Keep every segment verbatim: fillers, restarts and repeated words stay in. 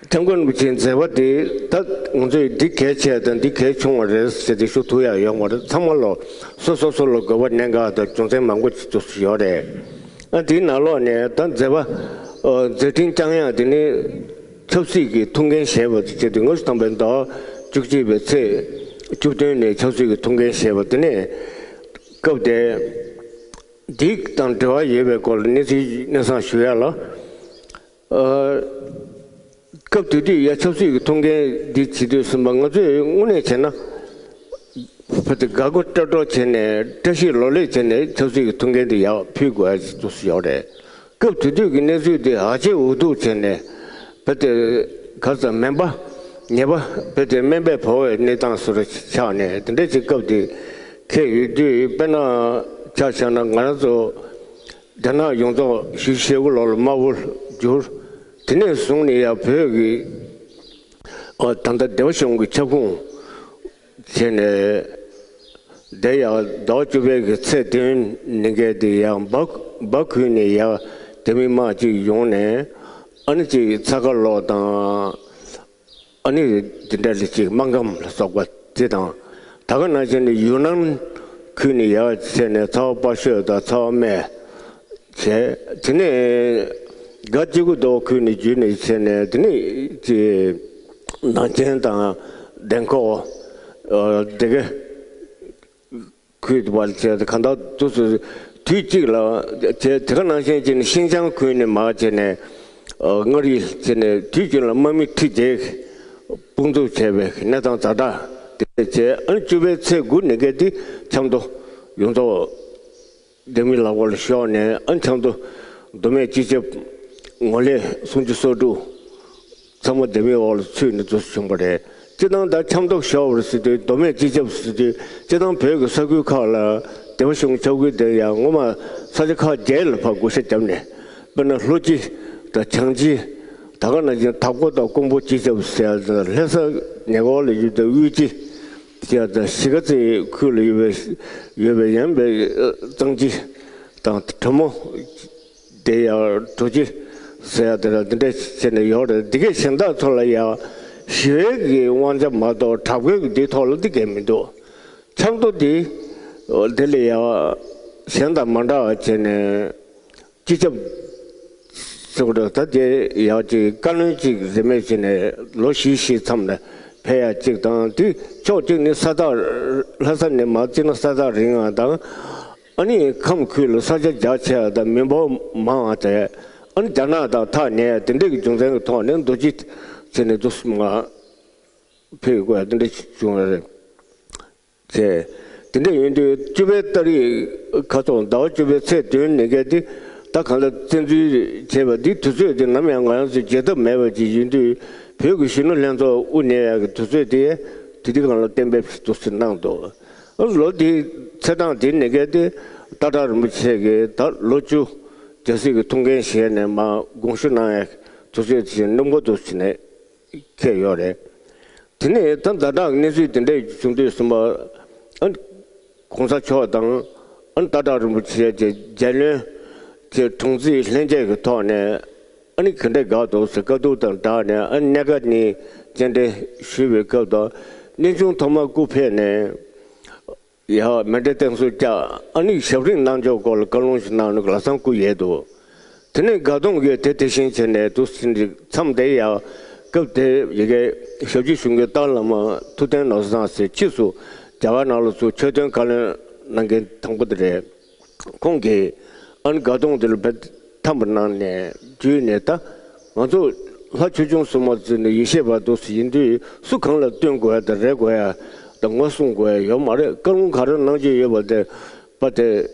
ཐེམ་སྐས་རིན་པོ་ཆེའི་མཛད་པ་དེ་ད་ང་ཚོས་འདི་གལ་ཆེ་དང་འདི་གལ་ཆུང་བ་རེད་ཟེར་ཏེ་ཞུ་ཐུབ་ཡག་ཡོད་མ་རེད། ཚང་མ་ལ་སོ་སོ་སོ་ལ་དགོས་པ་གནད་འགག་དང་རྒྱུ་མཚན་མང་པོ་ཅིག་ཏུ་ཡོད་རེད། ཨ་དེའི་ནང་ལོགས་ནས་ད་མཛད་པ་ཨ་མཛད་འཕྲིན་བསྐྱངས་ཡག་དེ་ནི་ཆབ་སྲིད་ཀྱི་ཐུགས་འགན་བཞེས་པ་དེ་བྱས་ཏེ། ང་ཚོ་དང་པོའི་ཟླ་བ་བཅུ་གཅིག་པའི་ཚེས་བཅུ་བདུན་ནས་ཆབ་སྲིད་ཀྱི་ཐུགས་འགན་བཞེས་པ་དེ་ནས་སྐབས་དེ་འདི་དང་འབྲེལ་བ་ཡོད་པའི་སྐོར་ལ་གནས་ཚུལ་སྣེ་སང་ཞུ་ཡ་ལ། ཨ། སྐབས་དེ་དུས་ཡ་ཆབ་སྲིད་ཀྱི་ཐུགས་འགན་འདི་བྱེད་དུས་ཙམ་པ་ང་ཚོས་དངོས་གནས་བྱས་ན། བོད་དེ་དགའ་མགུ་སྤྲོ་སྤྲོ་བྱས་ནས་བཀྲ་ཤིས་ལོ་ལེགས་བྱས་ནས་ཆབ་སྲིད་ཀྱི་ཐུགས་འགན་འདི་ཡར་ཕུལ་དགོས་ཡ་ཅིག་ཏུ་ཡོད་རེད། སྐབས་དེ་དུས་ཀྱི་གནས་ཚུལ་འདི་ཧ་ཅང་འུ་ཐུག་བྱས་ནས་བོད་དེ་ག་ཚ་མེད་པ་ཉེས་པ་བོད་དེ་སྨན་པས་བོར་བའི་གནས་སྟངས་སུ་རུ་ཆགས་ནས་དེ་འདྲ་ཅིག་སྐབས་དེ་འཁེལ་ཡོད་དུས། དཔེར་ན་ཆ་བཞག་ན་ང་རང་ཚོ། རྒྱ་ནག་ཡོངས་རྫོགས་ཞེ་དགུ་ལོར་དམར་པོར་གྱུར། དེ་ནས་བཟུང་ནས་ཡང་བོད་ཀྱི་ཨ་ད་ལྟ་སྡེ་པ་གཞུང་གི་ཁྱབ་ཁོངས་བྱས་ནས། དེ་ཡང་ཟླ་བ་བཅུ་པའི་གི་ཚེས་བདུན་ཉིན་འགའི་དེ་ཡང་འབའ་འབའ་ཁུལ་ནས་ཡང་སྡེ་མི་མང་ཅིག་ཡོང་ནས། ཨ་ནི་ཅིག་ཚ་ཁ་ལོག་དང་། ཨ་ནི་དེ་འདྲ་ལ་ཅིག་སྨར་ཁམས་ལ་སོགས་པ་དེ་དང་། ད་ག་ནང་བཞིན་ནི་ཡུན་ནན་ཁུལ་ནས་ཡར་བྱས་ནས་ཚ་བ་དཔའ་ཤོད་དང་ཚ་བ་སྨད་བྱས། དེ་ནས་ག་གཅིག་གུ་རྡོ་ཁུལ་ནས་བརྒྱུད་ནས་བྱས་ནས། དེ་ནས་ཅིག་ནང་ཆེན་དང་། དེ་ཁོ་ཨ་དེ་ག་ཁུལ་དུ་བར་བྱས་ཏེ། གང་ལྟར་དུས་སུ་དུས་གཅིག་ལ་བྱས། དེ་ག་ནང་བཞིན་བྱས་ནས་ཤིན་ཅང་ཁུལ་ནས་མར་བྱས་ནས་ཨ་མངའ་རིས་བྱས་ནས་དུས་རྒྱུན་ལ་དམག་མི་ཁྲི་བརྒྱད་དཔུང་འཛུགས་བྱས་པའི་གནས་སྟངས་ཛ་དྲག་དེ་བྱས། ཨ་ནི་བཅུ་པའི་ཚེས་དགུ་ཉིན་འགའི་དེ་ཆབ་མདོ་ཡོངས་རྫོགས་སྡེ་མི་ལག་པ་ལ་ཤོར་ནས། ཨ་ནི་ཆབ་མདོ་མདོ་སྨད་སྤྱི་ཁྱབ་ངོས་ལེན་སུམ་ཅུ་སོ་དྲུག་ཚང་མ་སྡེ་མིའི་འོག་ལ་ཚུད་ནས་འདུག་སེ་བྱུང་བ་རེད། སྤྱིར་བཏང་ད་ཆབ་མདོ་ཤོར་བ་ཟེར་དུས། མདོ་སྨད་སྤྱི་ཁྱབ་ཟེར་དུས། སྤྱིར་བཏང་བོད་ཀྱི་ས་ཁུལ་ཁག་ལ་སྡེ་པ་གཞུང་ཁྱབ་ཁུལ་དེ་ཡང་ངོ་མ་ས་ཆ་ཁག་བརྒྱད་ལ་ཕར་བགོ་བཤའ་བརྒྱབ་ནས། དཔེར་ན་ལྷོ་སྤྱི་དང་བྱང་སྤྱི། ད་ག་ནང་བཞིན་དྭགས་པོ་དང་ཀོང་པོ་སྤྱི་ཁྱབ་ཟེར་ཡ་དང་། ལྷ་ས་ཉེ་འཁོར་ལ་ཡོད་པའི་དབུས་སྤྱི་ཟེར་ཡ་དང་། གཞིས་ཀ་རྩེ་ཁུལ་ལ་ཡོད་པའི་ཡོད་པའི་ཡན་པའི་གཙང་སྤྱི་དང་གྲོ་མོ། དེ་ཡང་གྲོ་སྤྱི་ཟེར་ཡ་དེ་ར་འདི་འདྲ་བྱས་ནས་ཡོད་རེད། འདི་གའི་གཞན་དག་ཐོག་ལ་ཡང་ཞི་བའི་གི་དབང་ཆ་མ་གཏོགས་དྲག་པོའི་གི་འདི་ཐོག་ལ་འདི་གས་མི་འདུག་ཆབ་མདོ་འདི་འདི་ལ་ཡང་གཞན་དང་མ་འདྲ་བ་བྱས་ནས། སྤྱི་ཁྱབ་ཟེར་བ་རེད། ད་དེ་ཡང་ཅིག་བཀའ་བློན་ཅིག་རིན་མེད་བྱས་ནས་ལོ་བཞི་བཞི་མཚམས་ནས་ཕེབས་ཡ་གཅིག་དང་། དེ་ཕྱོགས་གཅིག་ནི་ས་ཐག་ལྷ་ས་ནས་མར་བརྩིས་ན་ས་ཐག་རིང་བ་དང་། ཨ་ནི་ཁམས་ཁུལ་ལ་ས་ཆ་རྒྱ་ཆེ་བ་དང་མི་འབོར་མང་བ་དེ། ཨ་ནི་རྒྱ་ནག་དང་ཐག་ཉེ་བ་དེ་འདྲ་གི་རྒྱུ་མཚན་གྱི་ཐོག་ནས་རྡོ་སྐྱིད་བྱས་ནས་འདུག་སེ་མར་ཕེབས་དགོས་ཡ་དེ་འདྲ་བྱུང་བ་རེད། བྱས། དེ་འདྲ་ཡིན་དུས་བཅུ་པའི་ཏ་རིག་ཁ་ཐོག་ཟླ་བ་བཅུ་པའི་ཚེས་བདུན་ཉིན་འགའི་དེ། ད་གང་ལྟར་བཙན་འཛུལ་བྱས་པ་འདི་དུས་ཚོད་དེ་ནམ་ཡང་ང་རང་ཚོས་བརྗེད་ཐབས་མེད་པ་ཅིག་ཡིན་དུས། བོད་ཀྱི་གཞོན་ནུ་ལྷན་ཚོགས་དབུ་བརྙེས་ཡག་གི་དུས་ཚོད་དེ་དེ་དུས་སྒང་ལ་གཏན་འབེབས་འདུག་སེ་གནང་འདུག་ཨ་ལོ་དེའི་ཚེས་གྲངས་དེ་ཉིན་འགའི་དེ་སྟག་བྲག་རིན་པོ་ཆེ་གིས་ད་ལོ་བཅུ་རྒྱལ་སྲིད་ཀྱི་ཐུགས་འགན་བཞེས་ནས་མར་དགོངས་ཞུ་གནང་ཡག་དུས་ཚོད་དེ་སྣུམ་འཁོར་དུ་བྱས་ནས་འཁེལ་ཡོད་རེད། དེ་ནས་ད་ཛ་དྲག་གི་གནས་ཚུལ་དེ་འདྲ་བྱུང་དུས་ཙམ་པ། ཨ་ནི་གོང་ས་མཆོག་དང་། ཨ་ནི་སྟག་བྲག་རིན་པོ་ཆེ་གི་རྒྱལ་བློན་གྱི་དྲུང་རྩིས་ལྷན་རྒྱས་ཀྱི་ཐོག་ནས། ཨ་ནི་ག་འདྲ་དགའ་འདུག་ཟེར་དཀའ་སྡུག་དང་སྦྲགས་ནས། ཨ་ནི་གནད་འགག་གཉིས་སྤྱན་འདྲེན་ཞུས་པའི་སྐབས་དུ། གནས་ཆུང་ཐོག་མར་སྐུ་ཕེབས་ནས། ཡ་མཎྜལ་རྟེན་གསུམ་བཅགས། ཨ་ནི་ཞབས་རིམ་གནང་ཕྱོགས་སྐོར་ལ་བཀའ་ལུང་ཞིག་གནང་ནས་ལམ་སང་སྐུ་ཡལ་འདུག་དེ་ནས་དགའ་གདོང་གིས་དེ་དེ་བཞིན་བྱས་ནས་འདུག་ཟིན་ཏེ། མཚམས་དེ་ཡང་སྐབས་དེ་ཡ་གི་ཞབས་ཕྱི་ཞུ་མཁན་ཏཱ་བླ་མ་ཐུབ་བསྟན་ནོར་བཟང་ཟེར། ཕྱིས་སུ་རྒྱ་གར་ནང་ལ་ཚུར་ཆོས་དོན་བཀའ་བློན་གནང་མཁན་དང་པོ་དེ་རེད། ཁོང་གིས་ཨ་ནི་དགའ་གདོང་དེ་ལ་དཔེ་འཐམ་པ་གནང་ནས་བརྒྱུད་ནས། ད་ང་ཚོ་ལྷ་ཆོས་སྐྱོང་སྲུང་མ་ཚོ་ནི་ཡེ་ཤེས་པ་འདུག་སེ་ཡིན་དུས། སུ་གང་ལ་བསྟུན་དགོས་ཡ་དང་རེ་དགོས་ཡ་དང་ངོ་སྲུང་དགོས་ཡ་ཡོད་མ་རེད། བཀའ་ལུང་ག་རེ་གནང་རྒྱུ་ཡོད་པ་དེ་པ་དེ་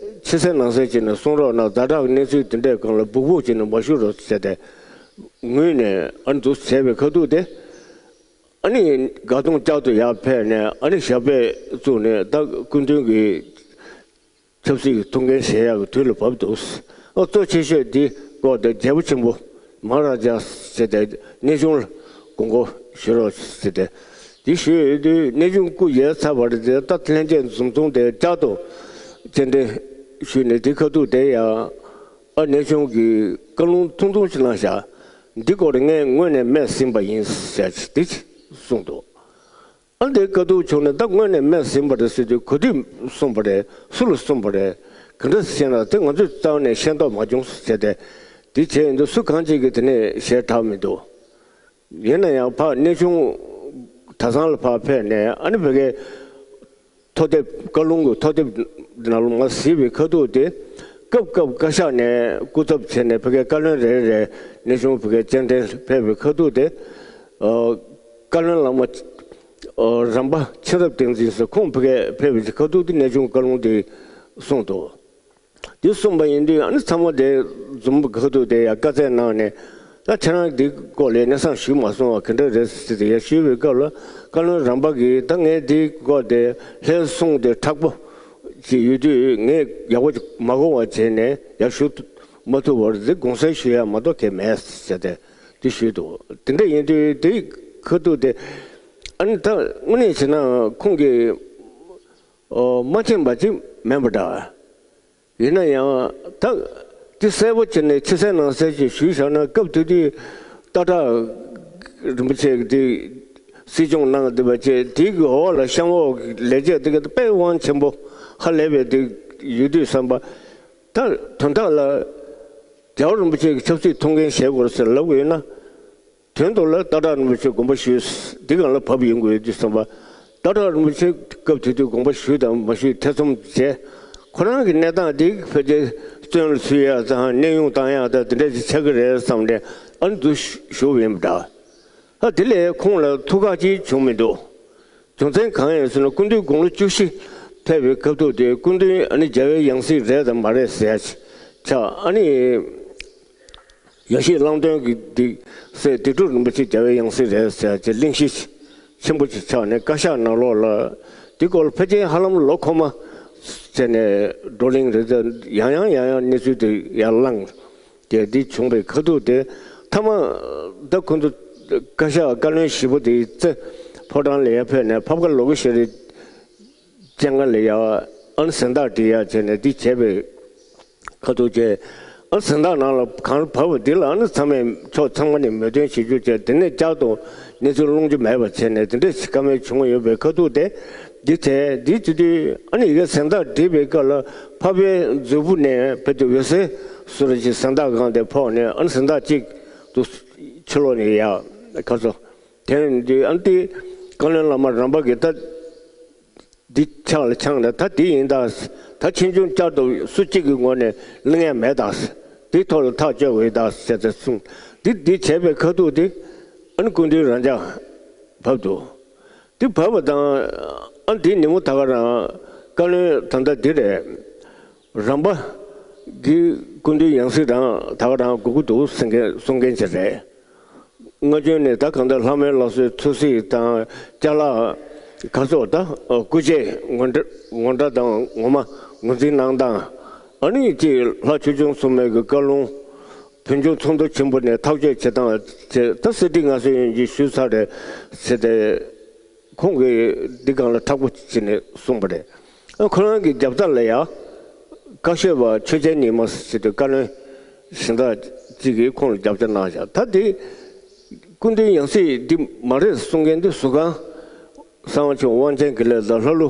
ཕྱི་གསལ་ནང་གསལ་བྱས་ནས་གསུང་རོགས་གནང་། ཛ་དྲག་གི་གནས་ཚུལ་དེ་འདྲའི་སྒང་ལ་སྦུག་སྦུག་བྱས་ནས་མ་ཞུ་རོགས་ཟེར་ཏེ་ངུས་ནས། ཨ་ནི་འདུག་བྱས་པའི་ཁ་ཐུག་དེ། ཨ་ནི་དགའ་གདོང་བསྐྱར་དུ་ཡར་ཕེབས་ནས། ཨ་ནི་ཞབས་པད་བཙུགས་ནས། ད་སྐུ་མདུན་གྱི་ཆབ་སྲིད་ཀྱི་ཐུགས་འགན་བཞེས་ཡག་གི་དུས་ལ་བབས་འདུག་ཨ་གཙོ་ཆེ་ཤོས་འདི་སྐོར་དེ་རྒྱལ་པོ་ཆེན་པོ་མ་ཧཱ་ར་ཇཱ་ཟེར་ཏེ་གནས་ཆུང་ལ་དགོངས་སྐོར་ཞུ་རོགས་ཟེར་ཏེ། འདི་ཞུས་ཡོད་དུས་གནས་ཆུང་སྐུ་ཡལ་ཚར་བ་རེད་དེ། ད་ལྷན་རྒྱས་འཛོམས་ཚོགས་དེ་བསྐྱར་དུ་སྤྱན་འདྲེན་ཞུས་ནས། དེ་ཁ་ཐུག་དེ་ཡང་ཨ་གནས་ཆུང་གིས་བཀའ་ལུང་ཐུང་ཐུང་ཞིག་གནང་བཞག་འདི་སྐོར་ངས་སྔོན་ནས་སྨྲས་ཟིན་པ་ཡིན་ཟེར་འདི་གསུངས་འདུག་ཨ་འདི་དཀའ་སྡུག་བྱུང་ནས་ད་སྔོན་ནས་སྨྲས་ཟིན་པ་རེད་ཟེར་དུས་ག་དུས་གསུངས་པ་རེད། སུ་ལ་གསུངས་པ་རེད། ག་འདྲ་ཟེར་ན་དེ་ང་ཚོས་རྩ་བ་ནས་ཤེས་རྟོགས་མ་བྱུང་ཟེར་ཏེ། འདི་བྱས་ཡིན་དུས་སུ་གང་ཅིག་གིས་དེ་ནས་ཞེ་དྲག་མི་འདུག་ཡིན་ན་ཡང་ཕར་གནས་ཆུང་གྲྭ་ཚང་ལ་ཕར་ཕེབས་ནས་ཨ་ནི་བོད་སྐད་ཐོ་དེབ་བཀའ་ལུང་གི་ཐོ་དེབ་ནང་ལ་མར་གཟིགས་པའི་ཁ་ཐུག་དེ་སྐབས་སྐབས་བཀའ་ཤག་ནས་སྐུ་ཚབ་བྱས་ནས་བོད་སྐད་བཀའ་བློན་རེ་རེ་གནས་ཆུང་བོད་སྐད་སྤྱན་འདྲེན་ཕེབས་པའི་ཁ་ཐུག་དེ་བཀའ་བློན་བླ་མ་རམ་པ་མཁྱེན་རབ་བསྟན་འཛིན་ཟེར་ཁོང་བོད་སྐད་ཕེབས་པའི་ཁ་ཐུག་དེ་གནས་ཆུང་བཀའ་ལུང་དེ་གསུངས་འདུག་དེ་གསུངས་པ་ཡིན་དུས་ཨ་ནི་ཚང་མ་དེ་འཛོམས་པའི་ཁ་ཐུག་དེ་ཡང་བཀའ་སྩལ་གནང་ནས། ད་ཁྱེད་རང་འདི་སྐོར་ལ་གནས་སྟངས་ཞུས་མ་སོང་བ་ག་འདྲ་རེད་ཟེར་ཏེ་ཡར་ཞུས་པའི་སྐབས་ལ་བཀའ་བློན་རམ་པ་གིས་ད་ངས་འདི་སྐོར་དེ་ལྷའི་གསུང་དེ་མཁྲེགས་པོ་ཅིག་ཡོད་དུས་ངས་ཡག་པོ་ཅིག་མ་གོ་བ་བྱས་ནས་ཡར་ཞུ་མ་ཐུབ་པར་འདི་དགོངས་སེལ་ཞུ་ཡ་མ་གཏོགས་གལ་མེད་ཟེར་ཏེ་འདི་ཞུས་འདུག་དེ་འདྲ་ཡིན་དུས་དེའི་ཁ་ཐུག་དེ་ཨ་ནི་ད་དངོས་གནས་བྱས་ན་ཁོང་གིས་མ་མཁྱེན་པ་ཅིག་མིན་པ་འདྲ། ཡིན་ན་ཡང་ད་འདི་གསལ་པོ་བྱས་ནས་ཕྱི་གསལ་ནང་གསལ་ཅིག་ཞུས་བཞག་ན་སྐབས་དེ་དུས་སྟག་བྲག་རིན་པོ་ཆེ་འདི་སྲིད་སྐྱོང་གནང་བསྡད་པ་བྱས་དེའི་གི་འོག་ལ་གཤམ་འོག་གི་ལས་བྱེད་དེ་ག་དཔེ་དབང་ཆེན་པོ་ཧ་ལས་པའི་དེ་ཡོད་དུས་བསམ་པ། ད་དོན་དག་ལ་རྒྱལ་བ་རིན་པོ་ཆེ་གི་ཆབ་སྲིད་ཐུགས་འགན་བཞེས་དགོས་ཟེར་ལབ་དགོས་ཡོད་ན། དོན་དུ་ལ་སྟག་བྲག་རིན་པོ་ཆེ་དགོངས་པ་ཞུས། འདི་གང་ལ་བབས་ཡོང་དགོས་ཡོད་དུས་བསམ་པ། སྟག་བྲག་རིན་པོ་ཆེ་སྐབས་དེ་དུས་དགོངས་པ་ཞུས་དང་མ་ཞུས་ཐེ་ཚོམ་བྱས། ཁོ་རང་གི་གནས་སྟངས་འདི་ཕལ་ཆེར་བཙོན་ལ་ཚུད་ཡག་དང་གནས་དབྱུང་བཏང་ཡག་དང་དེ་འདྲ་ཞིག་ཆགས་ཀྱི་རེད་བསམ་ནས་ཨ་ནི་འདུག་ཞུ་བ་ཡིན་པ་འདྲ། ཨ་དེ་ལས་ཁོང་ལ་ཐུགས་ཁག་ཅིག་བྱུང་མི་འདུག་རྒྱུ་མཚན་གང་ཡིན་ཟེར་ན་སྐུ་མདུན་དགུང་ལོ་བཅུ་བཞི་ཕེབས་པའི་སྐབས་ཐོག་དེ་སྐུ་མདུན་ཨ་ནི་རྒྱལ་བའི་ཡང་སྲིད་རེད་དམ་མ་རེད་ཟེར་ཡ་ཆགས། ཨ་ནི་ཡ་ཤེས་གླང་མདུན་གྱི་འདི་ཟེར་སྡིག་སྒྲུབ་རིན་པོ་ཆེ་རྒྱལ་བའི་ཡང་སྲིད་རེད་ཟེར་ཡ་ཆེ་གླེང་གཞི་ཆེན་པོ་ཅིག་ཆགས་ནས་བཀའ་ཤག་ནང་ལོགས་ལ་འདི་སྐོར་ལ་ཕལ་ཆེར་ཧ་ལམ་ལོ་འཁོར་མ་བྱས་ནས་བགྲོ་གླེང་རེད། ཡང་ཡང་ཡང་ཡང་གནས་ཚུལ་དེ་ཡར་བསླངས། དེ་འདི་བྱུང་བའི་ཁ་ཐུག་དེ་མཐའ་མ་ད་ཁོ་ཚོ་བཀའ་ཤག་བཀའ་བློན་བཞི་པོ་དེའི་རྩེ་ཕོ་བྲང་ལ་ཡར་ཕེབས་ནས་ཕབ་ཁ་ལོ་གོ་ཤེ་རི་སྤྱན་སྔ་ལ་ཡར་ཨ་ནི་གཟེངས་རྟགས་སྒྲིག་ཡ་བྱས་ནས་འདི་བྱས་པའི་ཁ་ཐུག་བཅས་ཨ་ནི་གཟེངས་རྟགས་ནང་ལ་གང་བབས་པ་འདི་ལ་ཨ་ནི་ཚང་མས་ཕྱོགས་ཚང་མ་ནས་མོས་མཐུན་བྱེད་རྒྱུ་བྱས། དེ་ནས་བསྐྱར་དུ་གནས་ཚུལ་སློང་རྒྱུ་མེད་པ་བྱས་ནས་དེ་འདྲ་ཞིག་བཀའ་མོལ་བྱུང་ཡོད་པའི་ཁ་ཐུག་དེ། འདི་བྱས་འདི་བྱེད་དུས་ཨ་ནི་ཡི་གེ་གཟེངས་རྟགས་བསྒྲིགས་པའི་སྐབས་ལ་འཕགས་པའི་མཛོད་སྤུ་ནས་ཕེབས་ཏེ་འོད་ཟེར་སུ་རེ་ཅིག་གཟེངས་རྟགས་སྒང་དེ་ཕོག་ནས་ཨ་ནི་གཟེངས་རྟགས་གཅིག་ཏུ་ཕྱི་ལོགས་ནས་ཡར་ག་ཚོད་དེ་འདི་ཨ་ནི་དེ་བཀའ་བློན་བླ་མ་རམ་པ་གིས་ད་འདི་ཕྱག་ལ་འཆང་ནས་ད་འདི་ཡིན་ད། ད་ཕྱིས་འབྱུང་བསྐྱར་དུ་སུ་གཅིག་གི་ངོས་ནས་གླེང་ཡ་མེད་ད། འདི་ཐོག་ལ་ཐག་གཅོད་དགོས་ད་ཟེར་ཏེ་གསུངས། འདི་འདི་བྱས་པའི་ཁ་ཐུག་དེ་ཨ་ནི་སྐུ་མདུན་རང་འཇགས་བབས་འདུག་འདི་བབས་པ་དང་ཨ་འདི་ཉིན་མོ་ད་ག་རང་བཀའ་བློན་ད་ལྟ་འདི་རེད། རམ་པ་གི་སྐུ་མདུན་ཡང་སྲིད་རང་ད་ག་རང་དགོས་ཀྱི་འདུག་ཟེར་མཁན་གསུང་མཁན་ཅིག་རེད། སྔ་རྗེས་ནས་ད་གང་ལྟར་ལྷ་མོའི་ལགས་སོའི་ཚོད་སྲིད་དང་ཅ་ལག་ག་ཚོད་ད་སྐུ་ཆས་ངོ་འདྲ་ངོ་འདྲ་དང་ངོ་མ་ངོས་འཛིན་གནང་སྟངས། ཨ་ནི་ཅིག་ལྷ་ཆོས་སྐྱོང་སྲུང་མའི་གི་བཀའ་ལུང་། བོད་ལྗོངས་ཚོགས་འདུ་ཆེན་པོ་ནས་ཐག་གཅོད་བྱེད་སྟངས་བྱས། ད་གསེར་ཁྲི་མངའ་གསོལ་ཡོན་གྱི་ཞུས་ཚར་རེད་ཟེར་ཏེ། ཁོང་གིས་འདི་སྒང་ལ་མཁྲེགས་པོ་བྱས་ནས་གསུངས་པ་རེད། ཨ་ཁོ་རང་གི་རྒྱབ་རྩ་ལ་ཡ་བཀའ་ཤོད་པ་ཆོས་རྒྱལ་ཉི་མ་ཟེར་དུས་བཀའ་བློན་གཞན་དག་ཅིག་གིས་ཁོང་ལ་རྒྱབ་སྐྱོར་གནང་བཞག་ད་དེ་སྐུ་མདུན་ཡང་སྲིད་འདི་མ་རེད་གསུང་མཁན་འདི་ཟུར་ཁང་གསང་བ་ཆུང་དབང་ཆེན་དགེ་ལེགས་དང་ལྷ་ཀླུ་